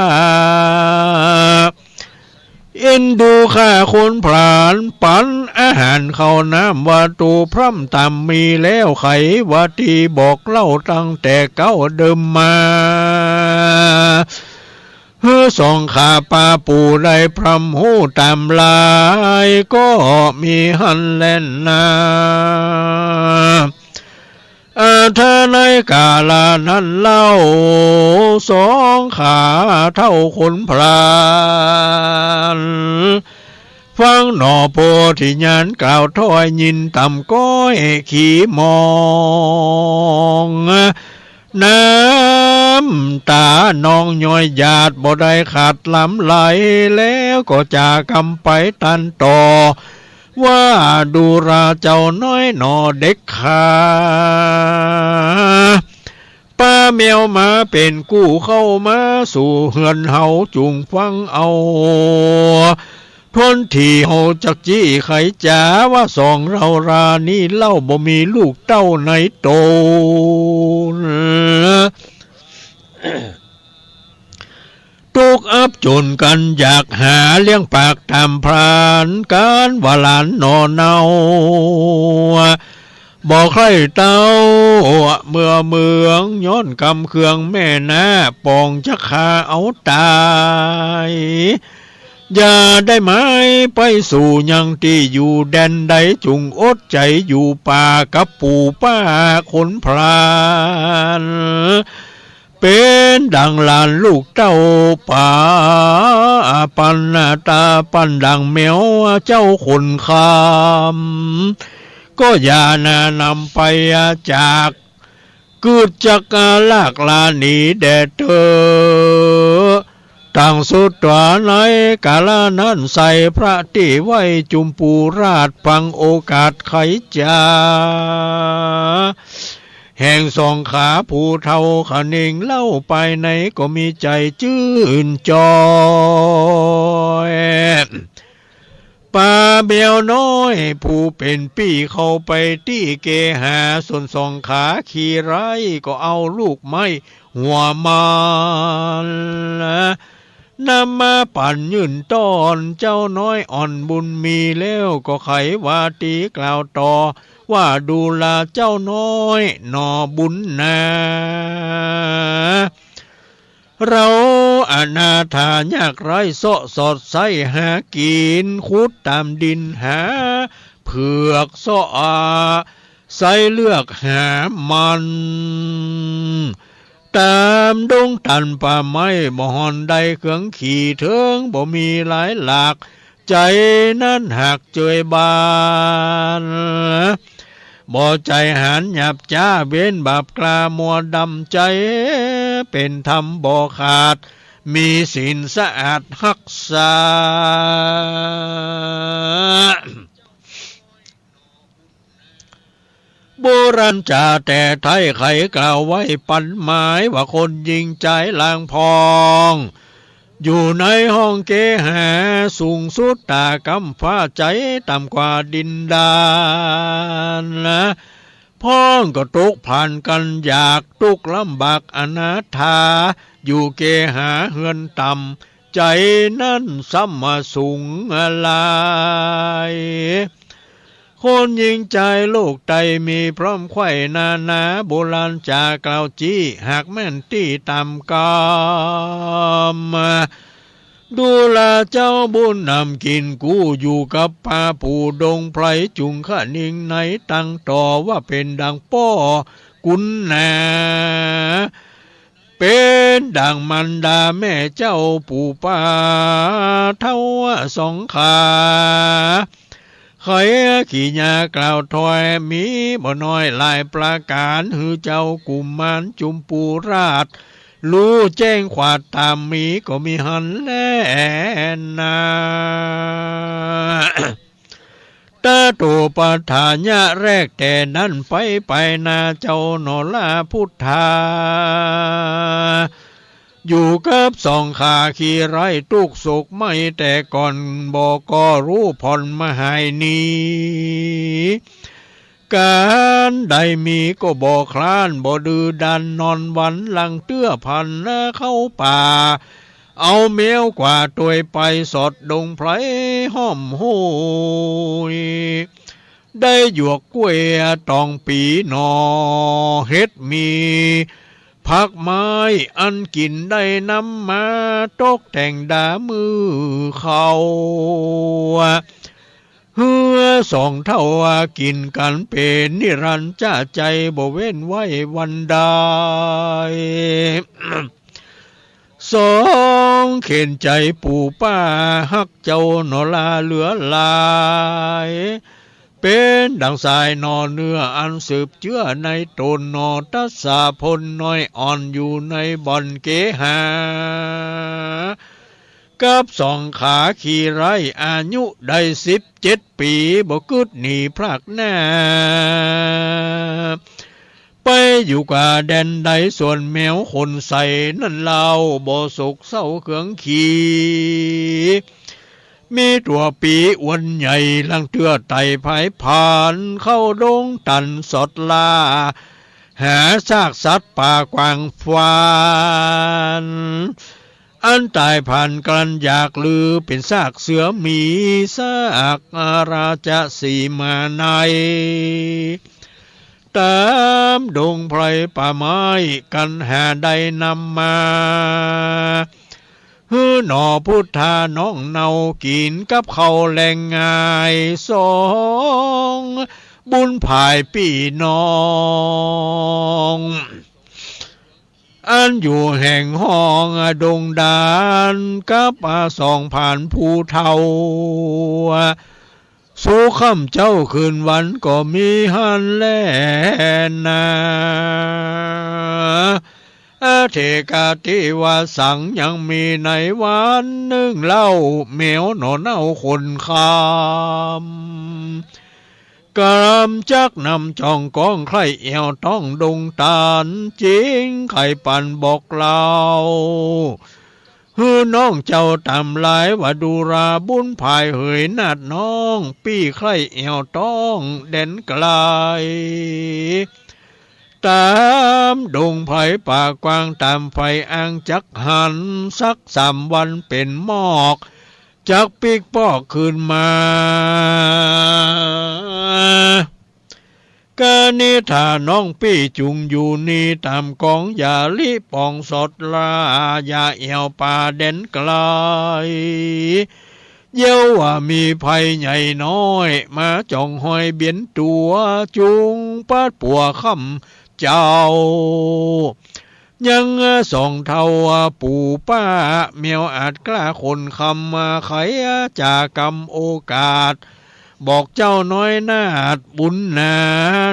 เอ็นดูข้าขนพราน ปั๋นอาหารข้าวน้ำว่าตูพร่ำต๋ามมีแล้วไข ว่าตี้บอกเล่าตั้งแต่เก๊าเดิมมา หื้อสองขาป้าปู่ได้พร่ำฮู้ต๋ามหลายก็มีหั้นแลนา อา ถ้าในกาละนั้นเล่า สองขาเฒ่าขนพราน ฟังหนอโพธิญาณกล่าวถ้อยยินต๋ามก้อยขี่มอง น้ำต๋านองย้อยหยาดบ่ได้ขาดหลั่งไหล แล้วก็จากำไปตันต่อ ว่าดูราเจ้าน้อยหนอเด็กข้า ป้าแมวมาเป๋นกู้เข้ามาสู่เฮือนเฮา จุ่งฟังเอา ถ้วนทีเฮาจักจี้ไขจ๋า ว่าสองเฮารานี้เล่าบ่มีลูกเต้าในต๋น ตุ๊กข์อับจ๋นกั๋นอยากหาเลี้ยงปากต๋ามพรานกั๋น ว่าหลานหน่อเนา บ่ใคร่เต้าเมื่อเมือง ย้อนกำเคืองแม่น้า ป๋องจะฆ่าเอาต๋าย อย่าได้หมายไปสู่ยังตี้อยู่แดนใด จุ่งอดใจ๋อยู่ป่ากับปู่ป้าขนพราน ไป เป๋นดั่งหลานลูกเต้าป๋า ปันต๋าปันดั่งแมวเจ้าคนคำ ก็อย่าหน้านำไปจาก กึ๊ดจักลากลาหนีแด่เต๊อะ ตางสุดตั๋วในกาละนั้นไส้พระตี้ไหว้จุมปูราชฟังโอกาสไขจ๋า แห่งสองขาผู้เฒ่าขะเน่งเล่าไปในก็มีใจ๋จื้นจอย ป๋าแมวน้อยผู้เป๋นปี้เข้าไปตี้เกหา ส่วนสองขาขี้ไร้ก็เอาลูกไม้หัวมัน นำมาปั๋นยื่นต้อนเจ้าน้อยอ่อนบุญมีแล้วก็ไขวาตี๋กล่าวต่อว่า ดูราเจ้าน้อยหน่อบุญนา เฮาอนาถายากไร้เซาะสอดไส้หากิ๋น ขุดต๋ามดินหาเผือกเซาะไส้เลือกหามัน ต๋ามดงตันป่าไม้ บ่ห่อนได้เคืองขี่เถิง บ่มีหลายหลาก ใจ๋นั้นหากเจยบาน บ่ใจ๋หันหยาบจ๊า เว้นบาปกล้ามัวดำใจ๋ เป๋นธรรมบ่ขาด มีศีลสะอาดฮักษา โบราณจ๋าแต่ไท้ไขกล่าวไว้ปันหมายว่า คนยิงใจ๋ลางพอง อยู่ในห้องเกหา สูงสุดต๋ากำฟ้า ใจ๋ต่ำกว่าดินดาน พองก็ตกผ่านกั๋นอยาก ตุ๊กข์ลำบากอนาถา อยู่เกหาเฮือนต่ำ ใจ๋นั้นซ้ำมาสูงหลาย คนยิงใจ๋โลกใต้มีพร้อมไขว่นานา โบราณจ๋ากล่าวจี้ หากแม่นตี้ต๋ามกำ ดูราเจ้าบุญนำกิ๋นกู้ อยู่กับป่าปู่ดงไพร จุ่งคะนิงในตังต่อ ว่าเป๋นดั่งป้อกุนนา เป๋นดั่งมารดาแม่เจ้าปู่ป้าเฒ่าสองขา ไขขี้ยากล่าวถ้อย มีบ่น้อยหลายประก๋าน หื้อเจ้ากุมารจุมปูราช ฮู้แจ้งความต๋ามมีก็มีหั้นแลนา ตะโตปัฏฐายะแรกแต่นั้นไป ไปนาเจ้าหนอลาพุทธา อยู่กับสองขาขี้ไร้ตุ๊กข์โศกไหม้แต่ก่อน บ่ก่อฮู้ผ่อนมาหายหนี ก๋านใดมีก็บ่คร้าน บ่ดื้อด้านนอนวัน หลังเตื้อพันเข้าป่า เอาแมวกว่าตวยไป สอดดงไพรห้อมห้วย ได้หยวกกล้วยตองปีหน่อเห็ดหมี ผักไม้อันกิ๋นได้นำมาตกแต่งดามื้อเข้า หื้อสองเฒ่ากิ๋นกั๋นเป๋นนิรันดร์จะใจ๋ บ่เว้นไว้วันใด สองเข็ญใจ๋ปู่ป้าฮักเจ้าหนอลาเหลือหลาย เป๋นดั่งสายหน่อเนื้ออันสืบเจื้อในต๋นหนอ ตัสสะพลน้อยอ่อนอยู่ในบ่อนเกหา กับสองขาขี้ไร้อายุได้สิบเจ็ดปี๋ บ่กึ๊ดหนีพรากหน้า ไปอยู่กว่าแดนใด ส่วนแมวขนใสนั้นเล่า บ่โศกเศร้าเคืองขี มีตั๋วปี๋อ้วนใหญ่ หลังเตื้อไต่ผายผ่าน เข้าดงตันสอดล่า หาซากสัตว์ป่ากวางฟาน อันต๋ายผ่านกลั้นอยากลือ เป๋นซากเสือหมี ซากราชสีห์มาใน ต๋ามดงไพรป่าไม้ กั๋นหาได้นำมา หื้อหนอพุทธาน้องเนากิ๋นกับข้าวแลงง่าย สองบุญผายปี้น้อง อันอยู่แห่งห้องดงดานกับสองผานผู้เฒ่า สู่ค่ำเจ๊าคืนวันก็มีหั้นแลนา อเถกาติวาสัง ยังมีในวันนึ่งเล่า แมวหน่อเน่าคนคำ กำจักนำจ่องก้องใคร่แอ่วต้องดงตาล จิงไขปันบอกเล่า หื้อน้องเจ้าต๋ามหลายว่า ดูราบุญภายเหยนาดน้อง ปี้ใคร่แอ่วต้องแดนไกล ต๋ามดงไพรป่ากว้างต๋ามไฟอ่างจักหัน สักสามวันเป๋นหมอก จักปิ๊กปอกคืนมา กานิษฐาน้องปี้จุ่งอยู่นี่ต๋ามกองหญ้าลิป๋องสอดหล้า อย่าแอ่วป่าแดนไกล เยียวว่ามีภัยใหญ่น้อย มาจ่องฮอยเบียนตั๋ว จุ่งปัดปั๋วค่ำเจ๊า ยังสองเฒ่าปู่ป้า แมวอาจกล้าคนคำ ไขจ๋ากำโอกาส บอกเจ้าน้อยนาฏบุญนา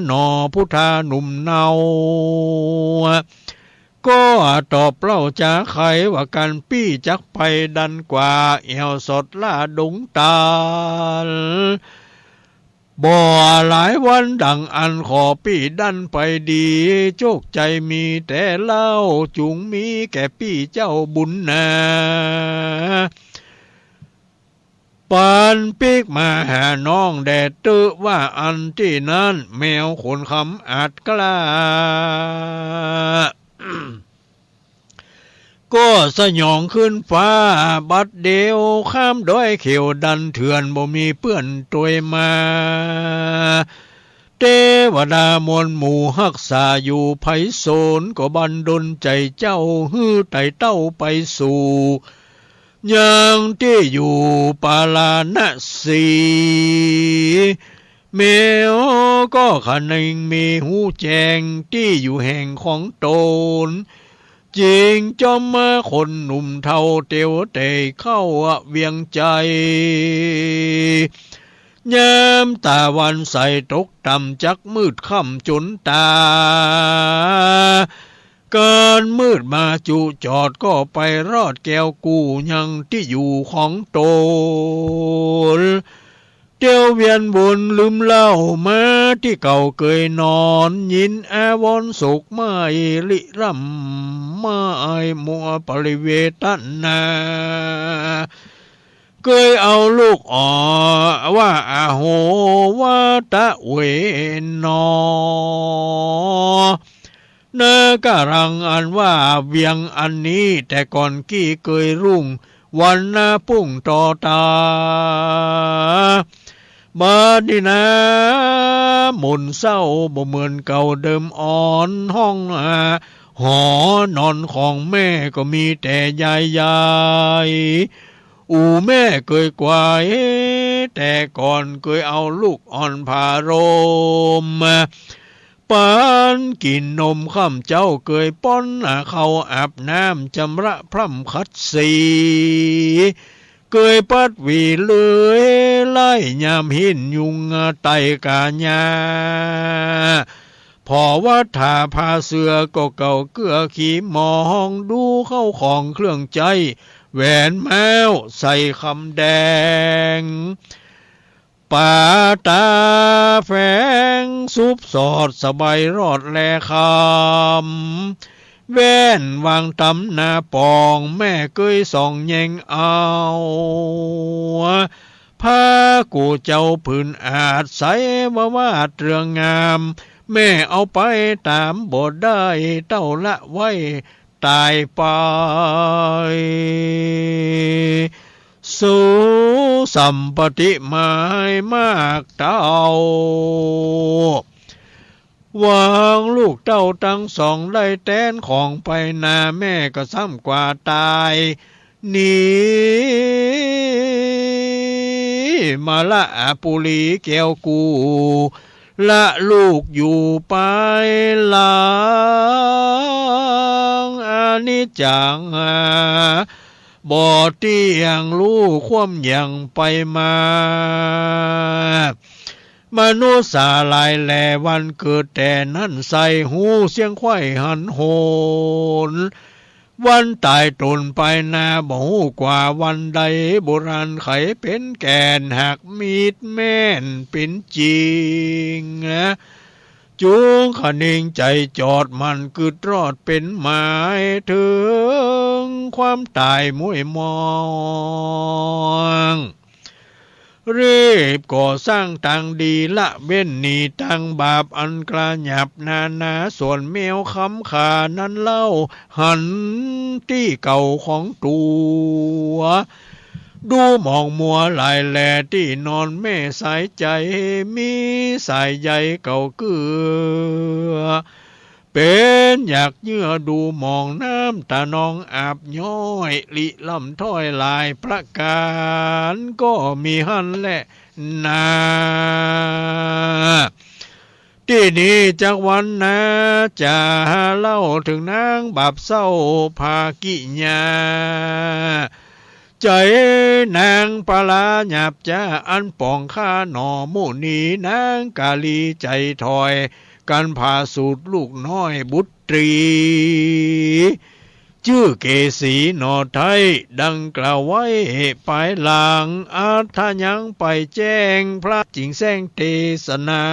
หน่อพุทธาหนุ่มเนา ก็ตอบเล่าจ๋าไขว่า กั๋นปี้จักไปดันกว่า แอ่วสอดหล้าดงตาล บ่หลายวันดังอั้น ขอปี้ดันไปดี โจคใจ๋มีแต่เล่า จุ่งมีแก่ปี้เจ้าบุญนา ปันปิ๊กมาหาน้องแด่เต๊อะ ว่าอั้นตี้นั้น แมวคนคำอาจกล้า ก็สยองขึ้นฟ้า บัดเดียวข้ามดอยเขียวดันเถื่อน บ่มีเปื้อนตวยมา เตวดามวลหมู่ฮักษาอยู่ไพศาล ก็บันดลใจ๋เจ้า หื้อไต่เต้าไปสู่ ยังตี้อยู่ปาราณสี แมวก็คะเนงมีฮู้แจ้ง ตี้อยู่แห่งของต๋น จิงจ้อมมาคนหนุ่มเฒ่า เตียวเตยเข้าเวียงใจ๋ ยามตะวันใสตกต่ำ จักมืดค่ำจ๋นต๋า กั๋นมืดมาจุจอด ก็ไปรอดแก้วกู้ ยังตี้อยู่ของต๋น เตียวเวียนวนลืมเล่า มาตี้เก่าเกยนอน ยินอาวรณ์โศกไหม้ ริร่ำไหม้มัวปริเวทนา เกยเอาลูกอ่อนว่า อโห วาตะเวรนอ นาการังอันว่าเวียงอันนี้ แต่ก่อนกี้เกยรุ่ง วันนาปุ้งต่อต๋า บัดนี้นาหม่นเศร้า บ่เหมือนเก่าเดิมอ่อน ห้องหอนอนของแม่ก็มีแต่ยายยาย อู่แม่เกยกวาย แต่ก่อนเกยเอาลูกอ่อนผาโรม ปั๋นกิ๋นนม ค่ำเจ๊าเกยป้อนข้าวอาบน้ำ จำระพร่ำขัดสี เกยปัดหวีเลื่อยไล่ยามหิ้นยุงไต่ก๋าหญ้า ผ่อวัฏฐาผ้าเสื้อก็เก่าเกื้อขีหมอง ดูเข้าของเครื่องใจ๊ แหวนแม้วใส่คำแดง ปาตาแฝงสุบสอดสบายรอดแลคำ แว่นวางต๋ำหน้าป๋อง แม่เกยส่องแยงเอา ผ้ากู้เจ้าผืนอาจใสวาวาดเรืองงาม แม่เอาไปต๋ามบ่ได้ เต้าละไว้ ต๋ายไป สุสัมปติหมายมากเต้า หวังลูกเต้าตังสองได้แตนของไปนา แม่ก็ซ้ำกว่าต๋าย หนีมาละปุรีแก้วกู้ ละลูกอยู่ปายหลัง นิจจัง บ่เตี้ยง ฮู้ความแหย่งไปมา มนุษย์หลายแล วันเกิดแต่นั้นใส ฮู้เสี้ยงใคว่หันโหน วันต๋ายต๋นไปหน้า บ่ฮู้กว่าวันใด โบราณไขเป๋นแก่น หากมีแม่นเป๋นจริง จุ่งคะเนงใจ๋จอดหมั้น กึ๊ดรอดเป๋นหมาย เถิงความต๋ายมวยมอง รีบก่อสร้างตางดี ละเว้นหนีตางบาป อันกล้าหยาบนานา ส่วนแมวคำขานั้นเล่า หันตี้เก่าของตั๋ว ดูหมองมัวหลายแล ตี้นอนแม่สายใจ๋ มีสายใยเก่าเกื้อ เป๋นอยากเยื่อดูหมอง น้ำต๋านองอาบย้อย ลิล่ำถ้อยหลายประก๋าน ก็มีหั้นแลนา ตี้นี้จักวันนา จะเล่าเถิงนางบาปเศร้า ภากิยา ใจ๋นางปลาหยาบจ๊า อันป๋องข้าหนอมุนี นางกาลีใจ๋ถอย กั๋นผาสูตรลูกน้อยบุตรี จื้อเกสีหนอไท้ ดังกล่าวไว้ปายหลัง อัธยังไปแจ้ง พระจึงแสดงเตสนา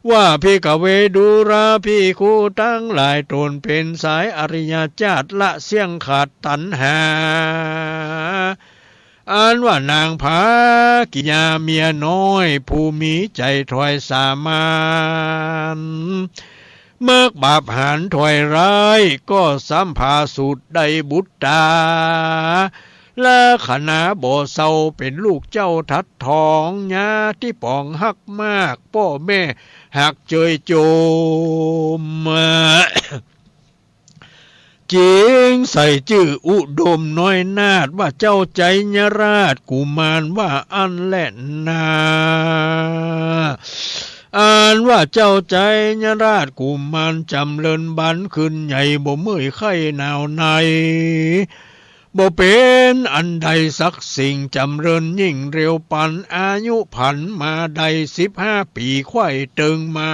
ว่า ภิกขเว ดูราภิกขุตังหลาย ต๋นเป๋นสายอริยจาติ ละเสี้ยงขาดตัณหา อันว่านางภากิยาเมียน้อย ผู้มีใจ๋ถอยสามัญ มักบาปหาญถอยร้าย ก็ซ้ำผาสูตรได้บุตรา ลักขณาบ่เศร้า เป๋นลูกเจ้าทัดทอง ญาติป๋องฮักมาก ป้อแม่ฮักเจยโจม จึงใส่จื้ออุดมน้อยนาถ ว่าเจ้าไชยราชกุมาร ว่าอั้นแลนา อันว่าเจ้าไชยราชกุมาร จ๋ำเริญบานขึ้นใหญ่ บ่เมื่อยไข้หนาวใน บ่เป๋นอันใดสักสิ่ง จ๋ำเริญยิ่งเร็วปัน อายุผันมาได้สิบห้าปี ใค่เติงมา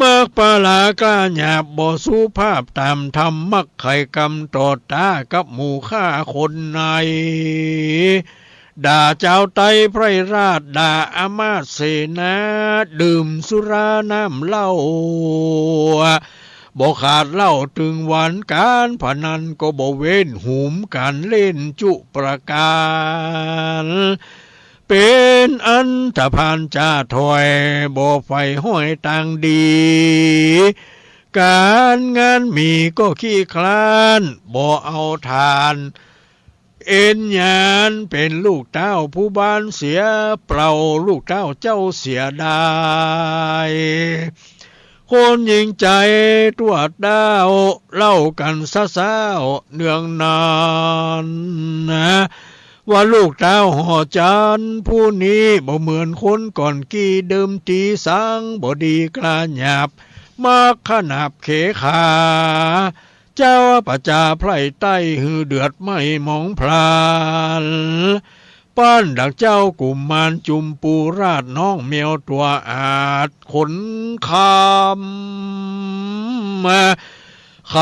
มักปลากล้าหยาบ บ่สุภาพต๋ามธรรม มักไขกรรมต่อต้านกับหมู่ข้าคนใน ด่าจาวไตรไพร่ราช ด่าอำมาตย์เสนา ดื่มสุราน้ำเหล้า บ่ขาดเหล้าตึงวัน ก๋านพนันก็บ่เว้น หุมก๋านเล่นจุประก๋าน เป๋นอันธพาลจ๋าถอย บ่ใฝ่ห้อยตางดี ก๋านงานมีก็ขี้คร้าน บ่เอาทาน เอ็นหยานเป๋นลูกเต้าผู้บ้านเสียเปล่า ลูกเต้าเจ้าเสียดาย คนหญิงใจ๋ตั๋วเต้า เล่ากั๋นซะเซ้าเนืองนานนา ว่าลูกเต้าหอจันทร์ผู้นี้ บ่เหมือนคนก่อนกี้ เดิมทีสังบ่ดีกล้าหยาบ มักขนาบเขขา เจ้าประจาไพร่ไต้ หื้อเดือดไหม้หมองพลัน ปานดังเจ้ากุมารจุมปูราช น้องแมวตั๋วอาดขนคำ ไข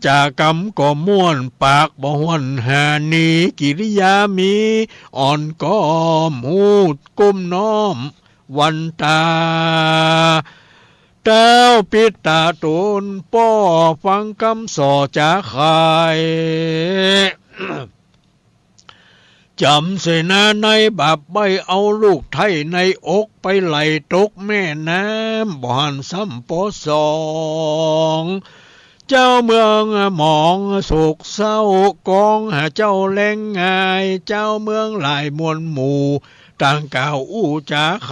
จ๋ากำก็ม่วน ปากบ่ห้วนหาหนี กิริยามีอ่อนก้อม ฮู้ก้มน้อมวันตา เต้าปิดต๋าต๋นป้อ ฟังกำส่อจ๋าไข จ๋ำเสนาในบาปใบ้ เอาลูกไท้ในอก ไปไหลตกแม่น้ำ บ่หันซ้ำปอสอง เจ้าเมืองหมองโศกเศร้า กองหาเจ้าแลงง่าย เจ้าเมืองหลายมวลหมู่ ต่างกล่าวอู้จ๋าไข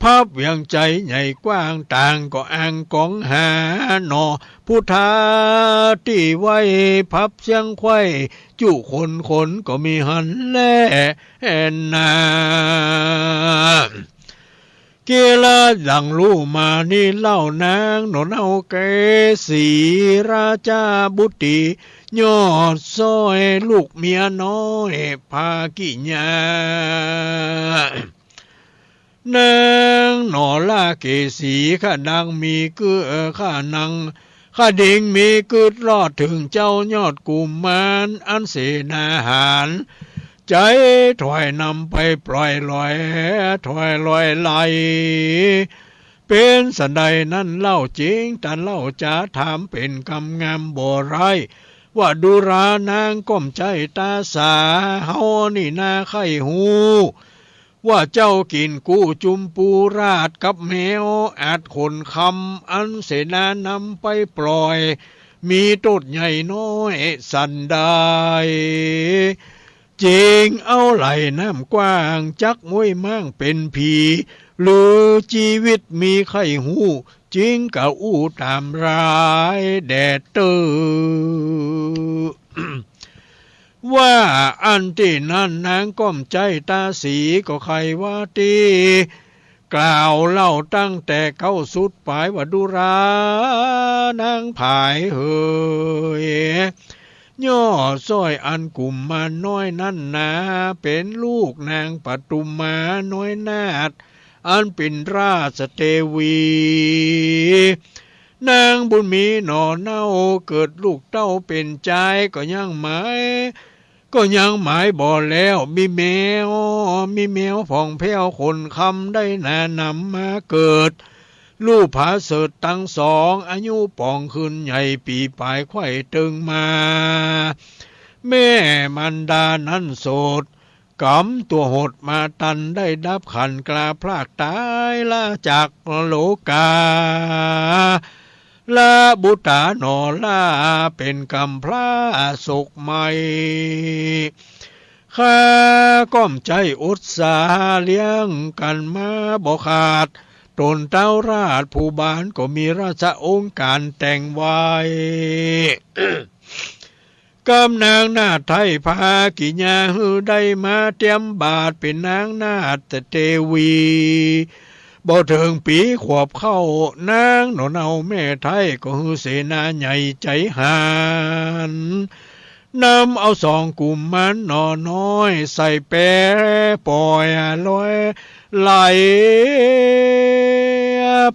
พับเวียงใจ๋ใหญ่กว้าง ต่างก็อ้างกองหาหนอ พุทธาตี้ไหว้ พับเสี้ยงใคว่ จุคนคนก็มีหั้นแลนา เกลาดังฮู้มานี้เล่า นางหน่อเนาเกสีราชบุตรี ยอดซ้อยลูกเมียน้อยภากิญญา นางหน่อราชเกสี ข้าดังมีกึ๊ด เอ่อ ข้านัง ข้าเด็งมีกึ๊ดรอดเถิงเจ้ายอดกุมาร อันเสนาหาร ใจ๋ถอยนำไปปล่อยลอย ถอยลอยไหล เป๋นสันใดนั้นเล่า เจิงตันเล่าจ๋า ถามเป๋นกำงามบ่ไร้ ว่าดูรา นางก้อมใจ๊ต๋าสา เฮานี่นาใค่ฮู้ ว่าเจ้ากิ๋นกู้จุมปูราชกับแมว อัดขนคำ อันเสนานำไปปล่อย มีโต้ษใหญ่น้อยสันใด เจิงเอาไหลน้ำกว้าง จักม้วยม้างเป๋นผี หรือจีวิตมีใค่ฮู้ จึงกะอู้ต๋ามรายแด่เต๊อะ ว่าอันตี้นั้นนางก้อมใจ๊ต๋าสี ก็ใค่ว่าตี้ กล่าวเล่าตั้งแต่เก๊าสุดป๋าย ว่าดูรา นางผายเหย ยอดซ้อยอันกุมารน้อยนั้นนา เป๋นลูกนางปทุมาน้อยนาถ อันเป๋นราชเตวี นางบุญมีหน่อเนา เกิดลูกเต้าเป๋นจาย ก็ยังหมาย ก็ยังหมายบ่แล้ว มีแมว มีแมวผ่องแผ้วขนคำได้นานำมาเกิด ลูกผาเสริฐตังสอง อายุป๋องขึ้นใหญ่ปี๋ป๋ายใค่เติงมา แม่มารดานั้นโสด ก๋ำตั๋วหดมาตัน ได้ดับขันกลาพรากต๋ายละจากโลกา ละบุต๋าหน่อละเป๋นกำพร้าโศกใหม่ ข้าก้อมใจ๊อดสาเลี้ยงกั๋นมาบ่ขาด ต๋นเต้าราชผู้บานก็มีราชองค์ก๋านแต่งไว้ กำนางนาถไท้ภากิญญา หื้อได้มาเตียมบาทเป๋นนางนาถเตวี บ่เถิงปี๋ขวบเข้า นางหน่อเนาแม่ไท้ก็หื้อเสนาใหญ่ใจ๋หาญ นำเอาสองกุมารหน่อน้อย ใส่แปป่อยลอยไหล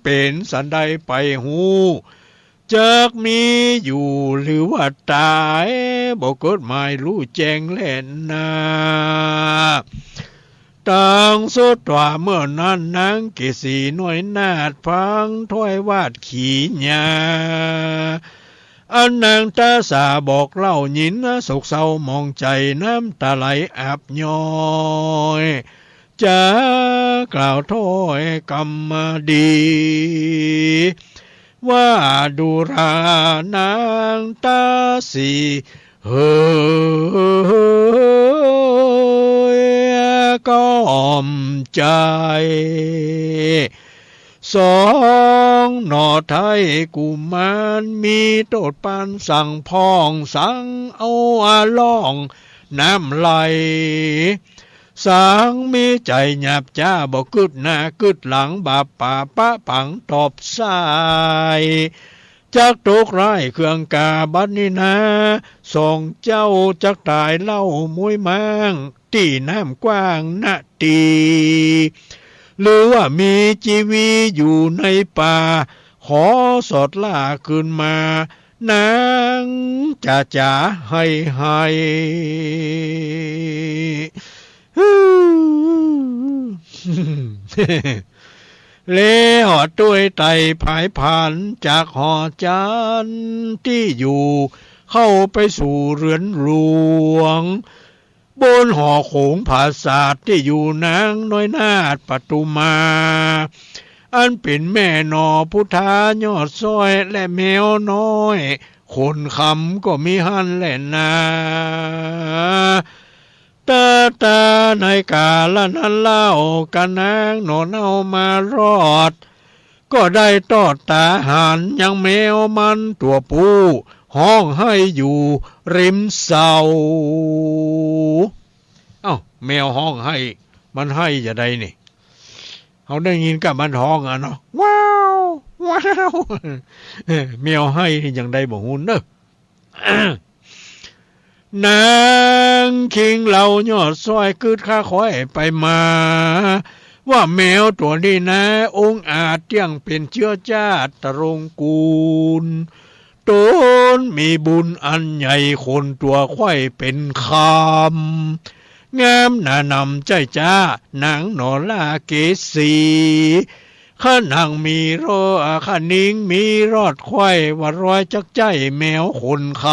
เป๋นสันใดไปฮู้ จักมีอยู่หรือว่าต๋าย บ่เกิดหมายฮู้แจ้งแลนา ตังสุดว่าเมื่อนั้นนางเกสีน้อยนาถฟังถ้อยวาดขีญา อันนางต๋าสาบอกเล่า ยินโศกเศร้าหมองใจ๋ น้ำต๋าไหลอาบย้อย จ๋ากล่าวถ้อยกำดี ว่าดูรานางต๋าสี เหย ก้อมใจ๋ สองหน่อไท้กุมาร มีโต้ษปานสังพ่อง สังเอาอาล่องน้ำไหล สังมีใจ๋หยาบจ๊า บ่กึ๊ดหน้ากึ๊ดหลัง บาป๋าปะปังตอบส่าย จักตกร้ายเคืองกา บัดนี้นา สองเจ้าจักต๋ายเล่า ม้วยม้างตี้น้ำกว้างนาตี้ หรือว่ามีจีวีอยู่ในป่า ขอสอดล่าคืนมา นางจ๋าจ๋าไฮไฮ แล้วตวยไต่ผายผานจากหอจันทร์ตี้อยู่ เข้าไปสู่เฮือนหลวง บนหอโขงผาสาทตี้อยู่นางน้อยนาถปทุมา อันเป๋นแม่หน่อพุทธายอดซ้อย และแมวน้อยขนคำก็มีหั้นแลนา ตาตาในกาละนั้นเล่า กะนางหน่อเนาเมารอด ก็ได้ตอดต๋าหันยังแมวมันตั๋วผู้ฮ้องไห้อยู่ริมเสา เอ้า แมวฮ้องไห้ มันไห้จาใดนี่ เอาได้ยินกับมันฮ้องอะเนาะ ว้าว ว้าว เออ แมวไห้ยังได้บ่ฮู้เนอะ นางคิงเหล่ายอดซ้อยกึ๊ดค่าค่อยไปมา ว่าแมวตั๋วนี้นา องอาจเตี้ยงเป๋นเจื๊อจ้าตระกูล ต๋นมีบุญอันใหญ่ คนตั๋วไขว้เป๋นคำ งามหนานำใจ้จ๊า นางหนอล่าเกสี ขะนางมีรอด ขะนิงมีรอดไขว้ ว่าร้อยจักใจ้แมวขนค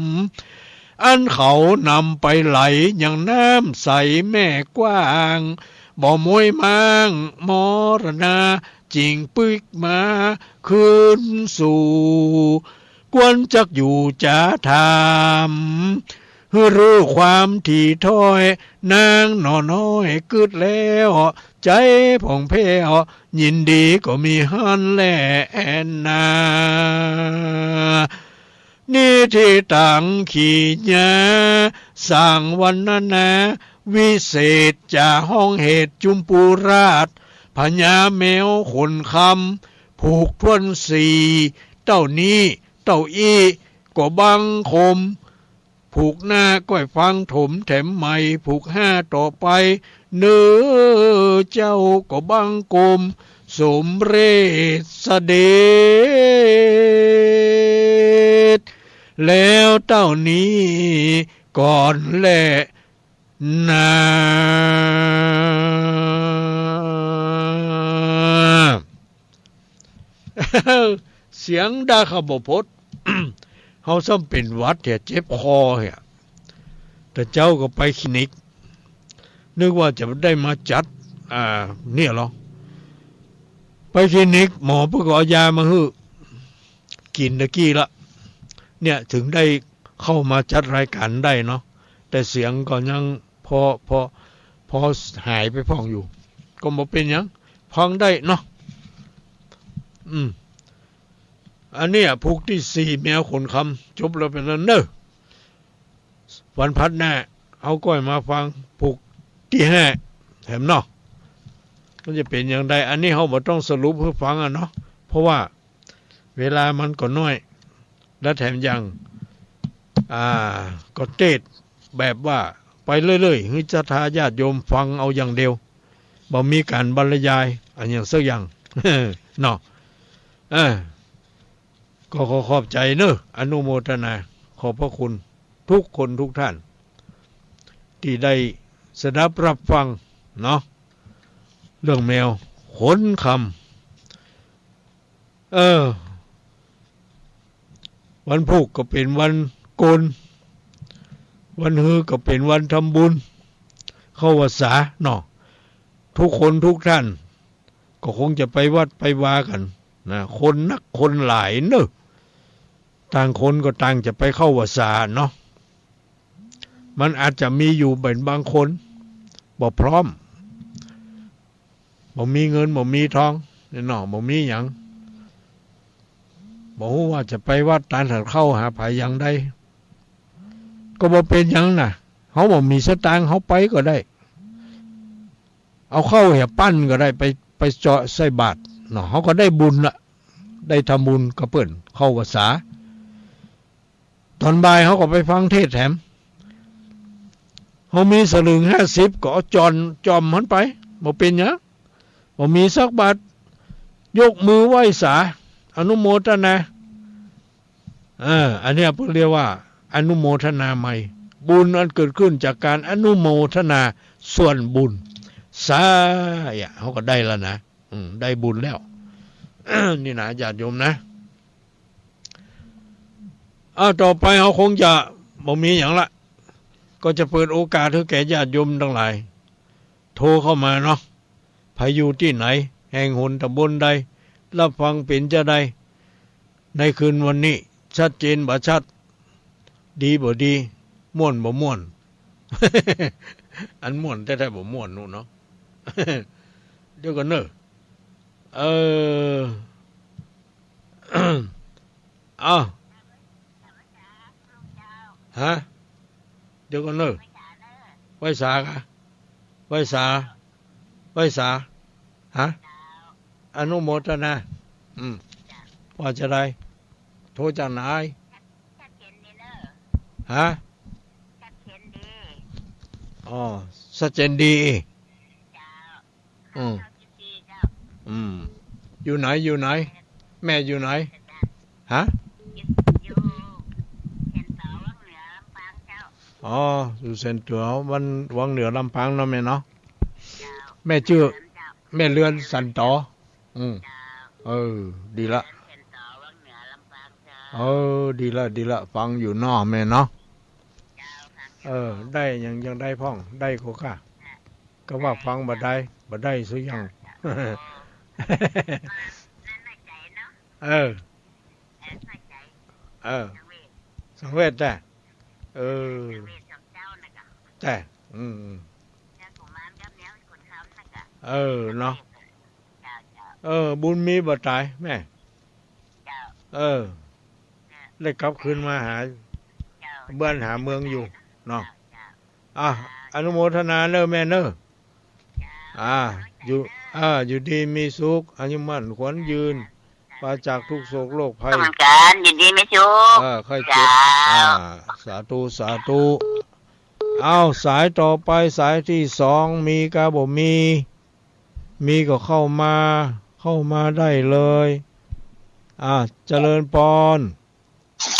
ำ อันเขานำไปไหลยังน้ำใสแม่กว้าง บ่ม้วยม้างมรณา จิ่งปิ๊กมาคืนสู่ กวนจักอยู่จ๋าถาม หื้อรู้ความถี่ถ้อย นางหนอน้อยกึ๊ดแล้ว ใจ๋ผ่องแผ้ว ยินดีก็มีหั้นแลนา นิธิตัง ขีญา สังวรรณนา วิเศษจ๋าฮ้องเหตุจุมปูราช พญาแมวขนคำ ผูกถ้วนสี่ เต้านี้ เต้าอี้ ก็บังคม ผูกหน้าก้อยฟังถมแถมใหม่ ผูกห้าต่อไป เน้อเจ้าก็บังคม สมเร็จเสด็จ แล้วเต้านี้ก่อนแลนา เสียงดาขะบ่พด เฮาซ้ำเป๋นหวัดเหีย เจ็บคอเหีย แต่เจ๊าก็ไปคลินิก นึกว่าจะได้มาจัด อ่า เนี่ยเหรอ ไปคลินิก หมอเปิ้นก็เอายามาหื้อ กิ๋นตะกี้ละ เนี่ย ถึงได้เข้ามาจัดรายการได้เนาะ แต่เสียงก็ยังพอ พอ พอหายไปพ่องอยู่ ก็บ่เป๋นหยัง ฟังได้เนาะ อืม อันเนี้ยผูกตี้สี่แมวขนคำ จบแล้วเป๋นอันเน้อ วันพัดหน้า เฮาก้อยมาฟังผูกตี้ห้าแถมเนาะ มันจะเป๋นอย่างใด อันนี้เฮาบ่ต้องสรุปหื้อฟังอะเนาะ เพราะว่าเวลามันก็น้อย และแถมยัง อ่า ก็เตสน์แบบว่าไปเรื่อยๆ หื้อศรัทธาญาติโยมฟังเอาอย่างเดียว บ่มีก๋านบรรยายอะหยังสักอย่าง เนาะ เออ ก็ขอขอบใจ๋เน้อ อนุโมทนา ขอบพระคุณทุกคนทุกท่าน ตี้ได้สดับรับฟังเนาะ เรื่องแมวขนคำ เออ วันพูกก็เป๋นวันโกณ วันฮือก็เป๋นวันทำบุญ เข้าพรรษาเนาะ ทุกคนทุกท่าน ก็คงจะไปวัดไปวากั๋นนะ คนนักคนหลายเน้อ ต่างคนก็ต่างจะไปเข้าพรรษาเนาะ มันอาจจะมีอยู่เป๋นบางคน บ่พร้อม บ่มีเงิน บ่มีทอง เนี่ยเนาะ บ่มีหยัง บ่ฮู้ว่าจะไปวัดตานหาเข้าหาผายอย่างใด ก็บ่เป๋นหยังน่ะ เฮาบ่มีสตางค์ เฮาไปก็ได้ เอาข้าวเหียปั้นก็ได้ ไป ไปเจาะใส่บาตรเนาะ เฮาก็ได้บุญละ ได้ทำบุญกับเปิ้น เข้าพรรษา ต๋อนบ่ายเฮาก็ไปฟังเทศน์แถม เฮามีสลึงห้าสิบก็เอาจ่อนจ่อมหั้นไป บ่เป๋นหยัง บ่มีสักบาท ยกมือไหว้สา อนุโมทนา เออ อันเนี้ยเปิ้นเรียกว่าอนุโมทนาไมย บุญอันเกิดขึ้นจากการอนุโมทนาส่วนบุญ สา เฮาก็ได้แล้วนะ อืม ได้บุญแล้ว นี่นะ ญาติโยมนะ อ้าว ต่อไปเฮาคงจะบ่มีหยังละ ก็จะเปิดโอกาสหื้อแก่ญาติโยมตังหลาย โทรเข้ามาเนาะ ใผอยู่ตี้ไหน แห่งหนต๋ำบลใด รับฟังเป๋นจาใด ในคืนวันนี้ ชัดเจนบ่ชัด ดีบ่ดี ม่วนบ่ม่วน อันม่วนแต๊ๆ บ่ม่วนนู่นเนาะ เดี๋ยวก่อนเน้อ เออ อ้าว ฮะ เดี๋ยวก่อนเน้อ ไหว้สาคะ ไหว้สา ไหว้สา ฮะ อนุโมทนา อืม ว่าจะได โทรจากไหน ฮะ อ๋อ ชัดเจนดี อืม อืม อยู่ไหน อยู่ไหน แม่อยู่ไหน ฮะ อ๋อ อยู่แสนตั๋ว วัง วังเหนือลำปางเนาะแม่เนาะ แม่จื้อ แม่เรือนสันต๋อ อืม เออ ดีละ เออ ดีละ ดีละ ฟังอยู่เนาะแม่เนาะ เออ ได้หยัง หยังได้พ่อง ได้โกก้า ก็ว่าฟังบ่ได้ บ่ได้สักอย่าง เออ เออ สังเวชแต่ เออ แต่ อืม อืม เออ เนาะ เออ บุญมีบ่ต๋ายแม่ เออ ได้กลับคืนมาหาบ้านหาเมืองอยู่เนาะ อ่ะ อนุโมทนาเน้อแม่เน้อ อ่า อยู่ อ่า อยู่ดีมีสุข อายุมั่นขวัญยืน ปราศจากทุกข์โศกโรคภัย ก็เหมือนกัน อยู่ดีมีสุข เออ ไข้เจ็บ เจ้า อ่า สาธุ สาธุ เอา สายต่อไป สายที่สอง มีกาบ่มี มีก็เข้ามา เข้ามาได้เลย อ่า เจริญปอน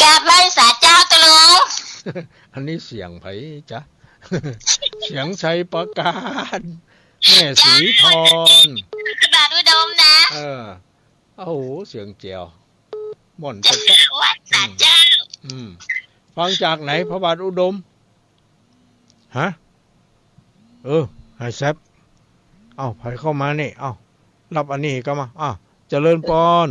กราบไหว้สาเจ้าตะลุง อันนี้เสียงใผจ๊ะ เสียงชัยประการ แม่ศรีทร พระบาทอุดมนะ เออ โอ้โห เสียงแจ๋ว ม่วนชัดๆ ไหว้สาเจ้า อืม ฟังจากไหน พระบาทอุดม ฮะ เออ ไฮแซป เอ้า ใผเข้ามานี่ เอ้า รับอันนี้ก็มา อ้าว เจริญปอน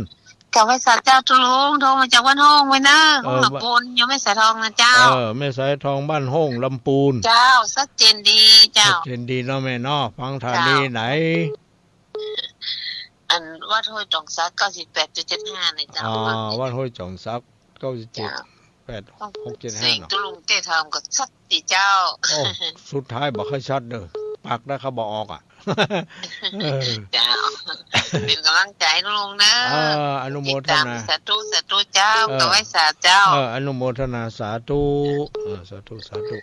กราบไหว้สาเจ้าตะลุง โทรมาจากบ้านโฮ่งไว้เนอะ เออ ลำพูน ยังแม่สายทองนะเจ้า เออ แม่สายทองบ้านโฮ่ง ลำพูน เจ้า ชัดเจนดีเจ้า ชัดเจนดีเนาะแม่เนาะ ฟังฐานี เจ้า ไหน อันวัดห้วยจ๋องสัก เก้าสิบแปดจุดเจ็ดห้า นี่เจ้า อ่า วัดห้วยจ๋องสัก เก้าสิบเจ็ด เจ้า แปด หกเจ็ดห้า เสียง เนาะ ตะลุงเต้ทองก็ชัดติเจ้า โอ้ สุดท้ายบ่ค่อยชัดเด้อ ปากได้เขาบ่ออกอ่ะ เออ เจ้า เป็นกำลังใจ๋ตะลุงเนอะ เออ อนุโมทนา ติดต๋าม สาธุ สาธุเจ้า เออ กราบไหว้สาเจ้า เออ อนุโมทนา สาธุ เออ สาธุ สาธุ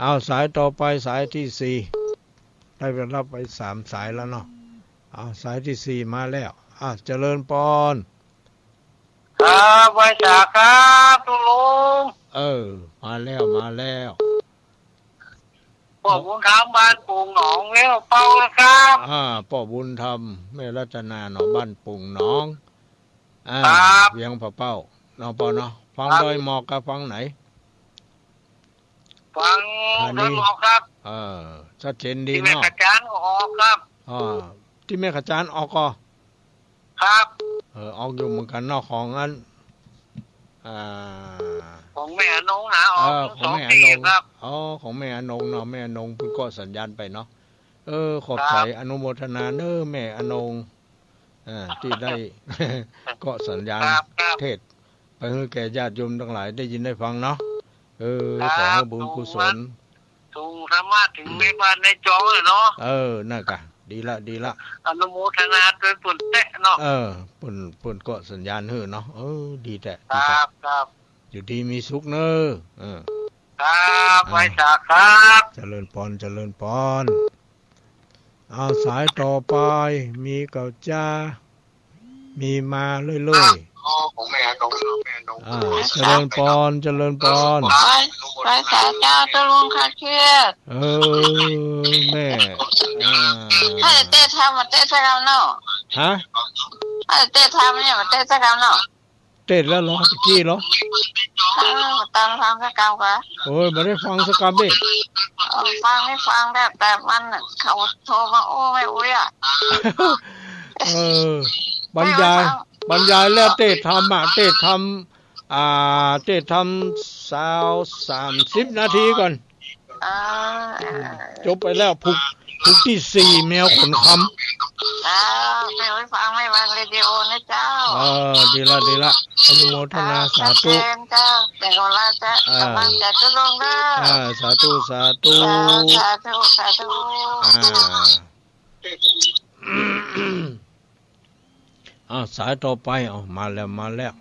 เอา สายต่อไป สายที่สี่ ได้ไปรับไปสามสายแล้วเนาะ เอา สายที่สี่มาแล้ว อ่ะ เจริญปอน ครับ ไหว้สาครับ ตะลุง เออ มาแล้ว มาแล้ว ป้อบุญธรรมบ้านโป่งหนอง แม่เป่านะครับ อ่า ป้อบุญธรรม แม่รัตนาเนาะ บ้านโป่งหนอง อ่า ครับ เวียงผาเป้า เนาะป้อเนาะ ฟัง ครับ ดอยหมอกกับฟังไหน ฟัง ฐานี ดอยหมอกครับ เออ ชัดเจนดีเนาะ ตี้แม่ขจานก็ออกครับ อ่า ตี้แม่ขจานออกก่อ ครับ เออ ออกอยู่เหมือนกั๋นเนาะ ของอัน อ่า ของแม่อนงนะ ออก เออ ของแม่อนง สองตี้ครับ อ๋อ ของแม่อนงเนาะ แม่อนงเปิ้นเกาะสัญญาณไปเนาะ เออ ขอบใจ๋ ครับ อนุโมทนาเน้อแม่อนง อ่า ตี้ได้ เกาะสัญญาณ ครับ ครับ เทศน์ไปหื้อแก่ญาติโยมตังหลายได้ยินได้ฟังเนาะ เออ ครับ ขอหื้อบุญกุศล ส่งธรรมะเถิงในบ้านในจองเลยเนาะ เออ นั่นกะ ดีละ ดีละ อนุโมทนาตวยเปิ้นแต๊เนาะ เออ เปิ้น เปิ้นเกาะสัญญาณหื้อเนาะ เออ ดีแต๊ ดีแต๊ ครับ ครับ อยู่ดีมีสุขเน้อ เออ ครับ อ่า ไหว้สาครับ เจริญปอน เจริญปอน เอา สายต่อไป มีเก่าจ้า มีมาเรื่อยๆ อ๋อ ของแม่อนง แม่อนง อ่า เจริญปอน เจริญปอน ไหว้ ไหว้สาเจ้าตะลุงข้าเครียด เออ แม่ อ่า ถ้าจะเต้นทำมาเต้นสักกำเนาะ ฮะ ถ้าจะเต้นทำเนี่ยมาเต้นสักกำเนาะ เต้นแล้วเหรอ ตะกี้เหรอ เออ ตอนฟังสักกำกะ โอ้ย บ่ได้ฟังสักกำเด้ เออ ฟังนี่ฟังแล้ว แต่มันเขาโทรมาอู้แม่อุ๊ยอะ เออ บรรยาย ไม่ฟัง บรรยายแล้วเต้นทำอะ เต้นทำ อ่า เต้นทำซาวสามสิบนาทีก่อน อ่า อืม จบไปแล้ว ผูก ผูกตี้สี่ แมวขนคำ อ่า ไม่ไว้ฟัง ไม่ฟังเรดิโอนะเจ้า เออ ดีละ ดีละ อนุโมทนา อ่า สาธุ ชัดเจนเจ้า เป็นกำลังใจ อ่า กำลังใจตะลุงเด้อ อ่า สาธุ สาธุ สาธุ สาธุ อ่า อ้าว สายต่อไป เอา มาแล้ว มาแล้ว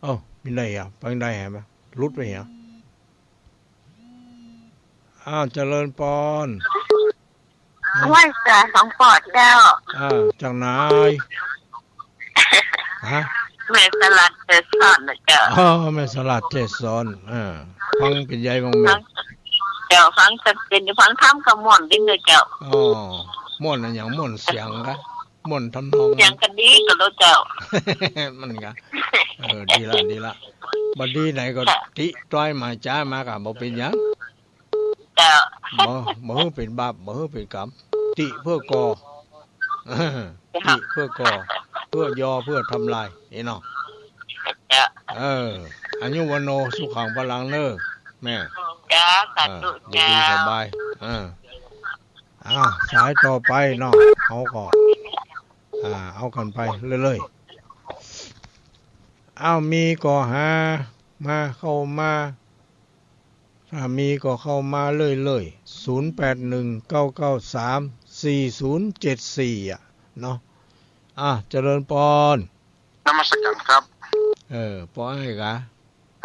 เอ้า มีใดอ่ะ ไปใดหายไป หลุดไปเหรอ อ้าว เจริญปอน ไหว้สาหลวงป้อเจ้า อ่า จากไหน ฮะ แม่สลัดเจสอนนะเจ้า อ๋อ แม่สลัดเจสอน อ่า ฟังเป๋นใดบ้างแม่ ฟัง เจ้า ฟังชัดเจน ฟังธรรมก็ม่วนดีนะเจ้า อ๋อ ม่วนอะหยัง ม่วนเสียงกะ ม่วนทำนอง เสียงก็ดีก็แล้วเจ้า มันกะ เออ ดีละ ดีละ บ่ดีไหนก็ ค่ะ ติตร้อยหมายจ๊ามาก็บ่เป๋นหยัง เจ้า บ่ บ่หื้อเป๋นบาป บ่หื้อเป๋นกรรม ติเปื้อก่อ เจ้า ติเปื้อก่อ เปื้อยอ เปื้อทำลาย นี่เนาะ เจ้า เออ อายุวัณโณ สุขัง พลัง เน่อ แม่ เจ้า สาธุ เออ อยู่ดี เจ้า สบาย เออ อ้าว สายต่อไปเนาะ เฮาก็ อ่า เอากั๋นไปเรื่อยๆ อ้าว มีก็หามา เข้ามา ถ้ามีก็เข้ามาเรื่อยๆ ศูนย์แปดหนึ่ง เก้าเก้าสาม สี่ศูนย์เจ็ดสี่ อ่ะ เนาะ อ่ะ เจริญปอน นมัสการครับ เออ ป้ออ้ายกะ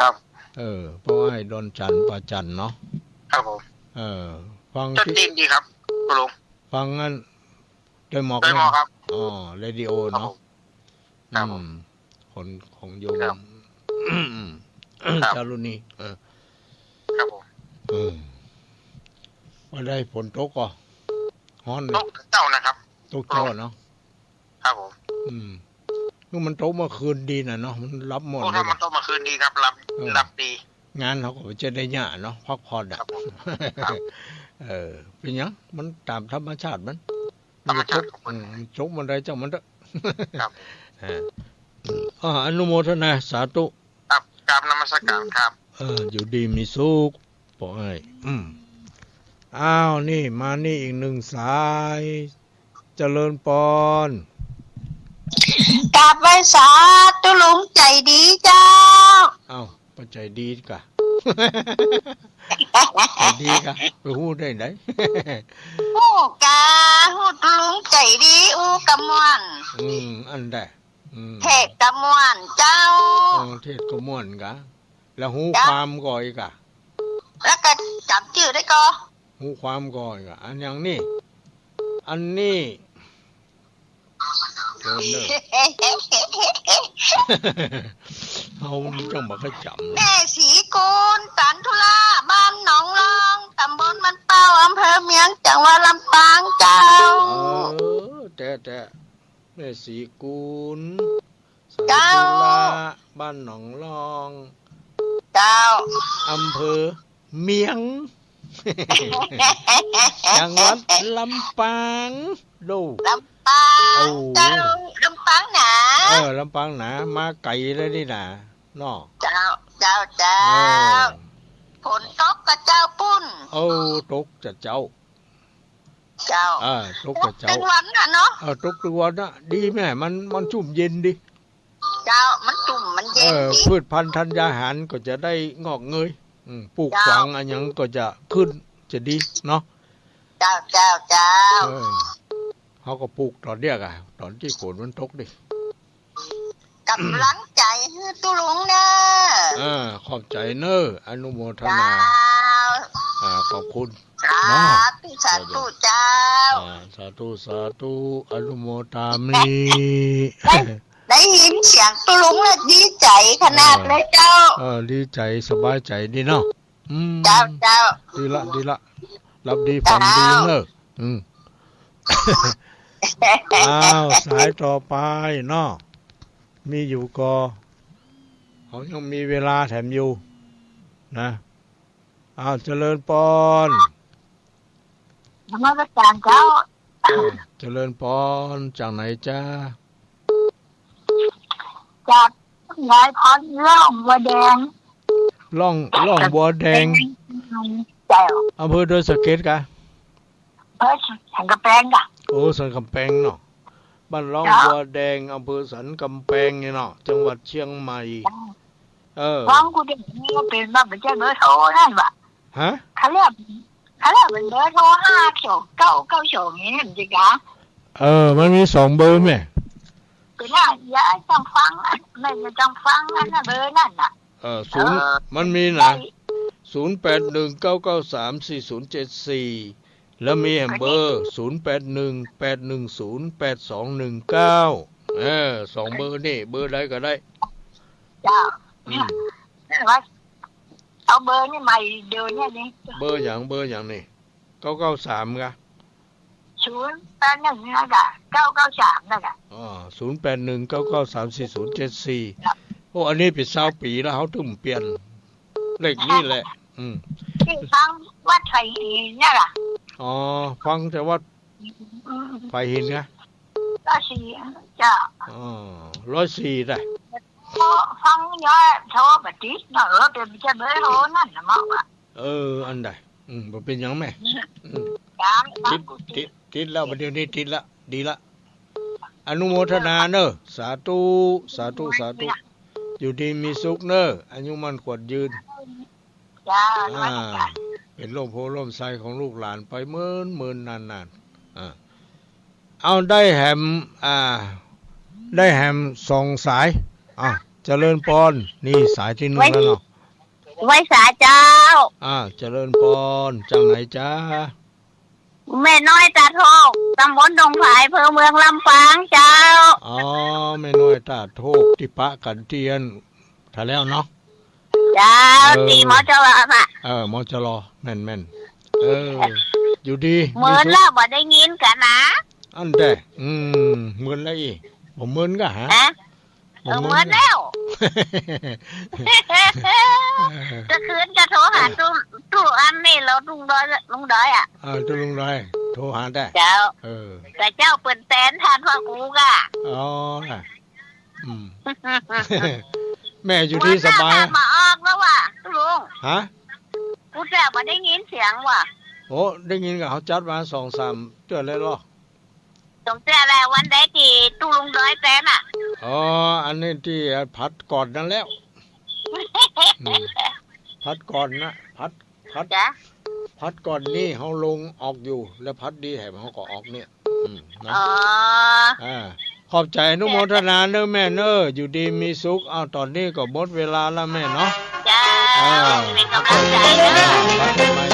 ครับ เออ ป้ออ้ายดอนจันทน์ ป้อจันทน์เนาะ ครับผม เออ ฟัง ชัดเจนดีครับ คุณลุง ฟังอัน ได้หมอก ได้หมอกครับ อ๋อ เรดิโอเนาะ ครับผม ครับผม อืม ของ ของโยม ครับ ครับ จารุณี เออ ครับผม เออ ว่าได้ฝนตกก่อ ฮ้อน ตกเจ้านะครับ ตกเจ้าเนาะ ครับผม อืม คือมันตกเมื่อคืนดีน่ะเนาะ มันหลับม่วน โอ้ ถ้า ดี มันตกเมื่อคืนดีครับ หลับ เออ หลับดี งานเฮาก็จะได้เยาะเนาะ พักผ่อนอะ ครับผม ครับ เออ เป๋นหยัง มันต๋ามธรรมชาติมัน ธรรมชาติของมัน อืม มันตกเมื่อใดจ้างมันเต๊อะ ครับ อ่า อ่า อนุโมทนา สาธุ ครับ กราบนมัสการครับ เออ อยู่ดีมีสุข ป้ออ้าย อืม อ้าว นี่ มานี่อีกหนึ่งสาย เจริญปอน กราบไหว้สาตุ๊ลุงใจ๋ดีเจ้า อ้าว ป้อใจ๋ดีกะ ใจ๋ดีกะ ไปฮู้ได้ไหน ฮู้กา ฮู้ตุ๊ลุงใจ๋ดี อู้กะม่วน อืม อันใด อืม เทศน์กะม่วนเจ้า เออ เทศน์กะม่วนกา แล้วฮู้ เจ้า ความก่ออีกกา แล้วก็จ๋ำจื้อได้ก่อ ฮู้ความก่ออีกกา อันอย่างนี้ อันนี้ เกินเด้อ เฮามันจังบ่ค่อยจ๋ำ แม่ศรีกุล สันธุรา บ้านหนองลอง ต๋ำบลบ้านเป้า อำเภอเมียง จังหวัดลำปางเจ้า เออ แต๊ๆ แม่ศรีกุล เจ้า สันธุรา บ้านหนองลอง เจ้า อำเภอเมียง จังหวัดลำปาง โด้ ลำปาง โอ้ เจ้า ลำปางหนา เออ ลำปางหนา มาไก๋แล้วนี่นา เนาะ เจ้า เจ้า เจ้า เออ ฝนตกก่อเจ้าปุ้น เออ ตกจ้ะเจ้า เจ้า เออ ตกจ้ะเจ้า ตึงวันน่ะเนาะ เออ ตกตึงวันน่ะ ดีแม่ มัน มันชุ่มเย็นดี เจ้า มันชุ่มมันเย็น เออ ดี พืชพันธุ์ธัญญาหารก็จะได้งอกเงย อืม ปลูก เจ้า ฝังอะหยังก็จะขึ้น จะดีเนาะ เจ้า เจ้า เจ้า เออ เฮาก็ปลูกต๋อนเนี้ยกะ ต๋อนตี้ฝนมันตกดิ ก๋ำลังใจ๋หื้อตุ๊ลุงเน่อ อ่า ขอบใจ๋เน่อ อนุโมทนา เจ้า อ่า ขอบคุณ สาธุ เนาะ สาธุเจ้า อ่า สาธุ สาธุ อนุโมทามิ ได้ ได้ยินเสียงตุ๊ลุงแล้วดีใจ๋ขนาดเลยเจ้า เออ เออ ดีใจ๋ สบายใจ๋ดีเนาะ อืม เจ้า เจ้า ดีละ ดีละ หลับดีฝันดีเน่อ เจ้า อืม อ้าว สายต่อไปเนาะ มีอยู่ก่อ เฮายังมีเวลาแถมอยู่ นะ อ้าว เจริญปอน นมัสการเจ้า เออ เจริญปอน จากไหนจ๊ะ จากยายพร ร่องบัวแดง ร่อง ร่องบัวแดง เจ้า อำเภอดอยสะเก็ดกะ อำเภอสันกำแพงกะ โอ้ สันกำแพงเนาะ บ้านร่อง เจ้า บัวแดง อำเภอสันกำแพงนี่เนาะ จังหวัดเชียงใหม่ เจ้า เออ ฟังกูเดี๋ยวนี้เป๋นว่าบ่ใจ้เบอร์โทรนั่นหว่า ฮะ เขาเรียก เขาเรียกเป๋นเบอร์โทรห้าสองเก้าเก้าสองนี่ มันจะกะ เออ มันมีสองเบอร์แม่ เดี๋ยวนะ อย่าต้องฟังอะ แม่จะต้องฟังอันนั้น เบอร์นั่นน่ะ เออ ศูนย์ เออ มันมีนะ ได้ ศูนย์แปดหนึ่ง เก้าเก้าสาม สี่ศูนย์เจ็ดสี่ แล้วมีแหมเบอร์ ศูนย์แปดหนึ่ง แปดหนึ่งศูนย์ แปดสองหนึ่งเก้า เออ สองเบอร์นี่ เบอร์ใดก็ได้ เจ้า อืม เอาเบอร์นี่ใหม่เดี๋ยวนี้นี่ เบอร์หยัง เบอร์หยังนี่ เก้าเก้าสาม กะ ศูนย์แปดหนึ่ง นั่นกะ เก้าเก้าสาม นั่นกะ อ๋อ ศูนย์แปดหนึ่ง เก้าเก้าสาม สี่ศูนย์เจ็ดสี่ ครับ โอ้ อันนี้เป๋นซาวปี๋แล้ว เฮาถึงเปลี่ยนเลขนี้แหละ อืม ตี้ฟังวัดไผ่หินเนี่ยล่ะ อ๋อ ฟังแต่วัด อืม ไผ่หินนะ ร้อยสี่ เจ้า อ๋อ ร้อยสี่ ได้ เพราะฟังย้อนโทรบ่ติดเนาะ เออ เป๋นจะเบอร์โทรนั่นน่ะเนาะ เออ อันใด อืม บ่เป๋นหยังแม่ อืม ยัง ติด ติด ติดแล้ว บ่าเดี่ยวนี้ติดละ ดีละ อนุโมทนาเน่อ สาธุ สาธุ สาธุ อยู่ดีมีสุขเน่อ อายุมั่นขวัญยืน จ้า อ่า เป๋นร่มโพธิ์ร่มไทรของลูกหลานไปเมินเมินนานๆ อ่า เอา ได้แหม อ่า ได้แหมสองสาย อ่า เจริญปอน นี่สายตี้นึ่งแล้วเนาะ ไหว้สาเจ้า อ่า เจริญปอน จากไหนจ๊ะ แม่น้อยตาโทก ตำบลดงผาย อำเภอเมืองลำปางเจ้า อ๋อ แม่น้อยตาโทก ตี้ปะกั๋นตี้อัน ถ้าแล้วเนาะ เจ้า เออ ตี้ มจร น่ะ เออ มจร แม่นๆ เออ อยู่ดี เมินแล้ว บ่ได้ยินกั๋นนะ อันแต๊ อืม เมินแล้วอี้ บ่เมินกะฮะ ฮะ บ่เมิน เออ เมินแล้ว กลางคืนก็โทรหาตู้ ตู้อันนี้ ลุงดอย ลุงดอยอะ เออ ตู้ลุงดอย โทรหาแต๊ เจ้า เออ แต่เจ้าเปิ้นแตนทานพ่อกูกะ อ๋อ อืม แม่อยู่ดีสบาย มาออกแล้วว่ะลุง ฮะ กูจะบ่ได้ยินเสียงว่ะ โอ้ ได้ยินกะ เฮาจัดมาสองสามเตื้อแล้วเนาะ สองเตื้อแล้ว วันใดตี้ตู้ลุงดอยแตนน่ะ อ๋อ อันนี้ตี้ผัดก่อนนั้นแล้ว อืม ผัดก่อนนะ ผัด ผัด จ๊ะ ผัดก่อนนี่เฮาลงออกอยู่ แล้วผัดดีแหมเฮาก็ออกเนี่ย อืม นะ อ๋อ อ่า ขอบใจ๋อนุโมทนาเน่อแม่เน่อ อยู่ดีมีสุข อ้าว ต๋อนนี้ก็หมดเวลาแล้วแม่เนาะ เจ้า อ่า เป๋นก๋ำลังใจ๋เน่อ ผัดใหม่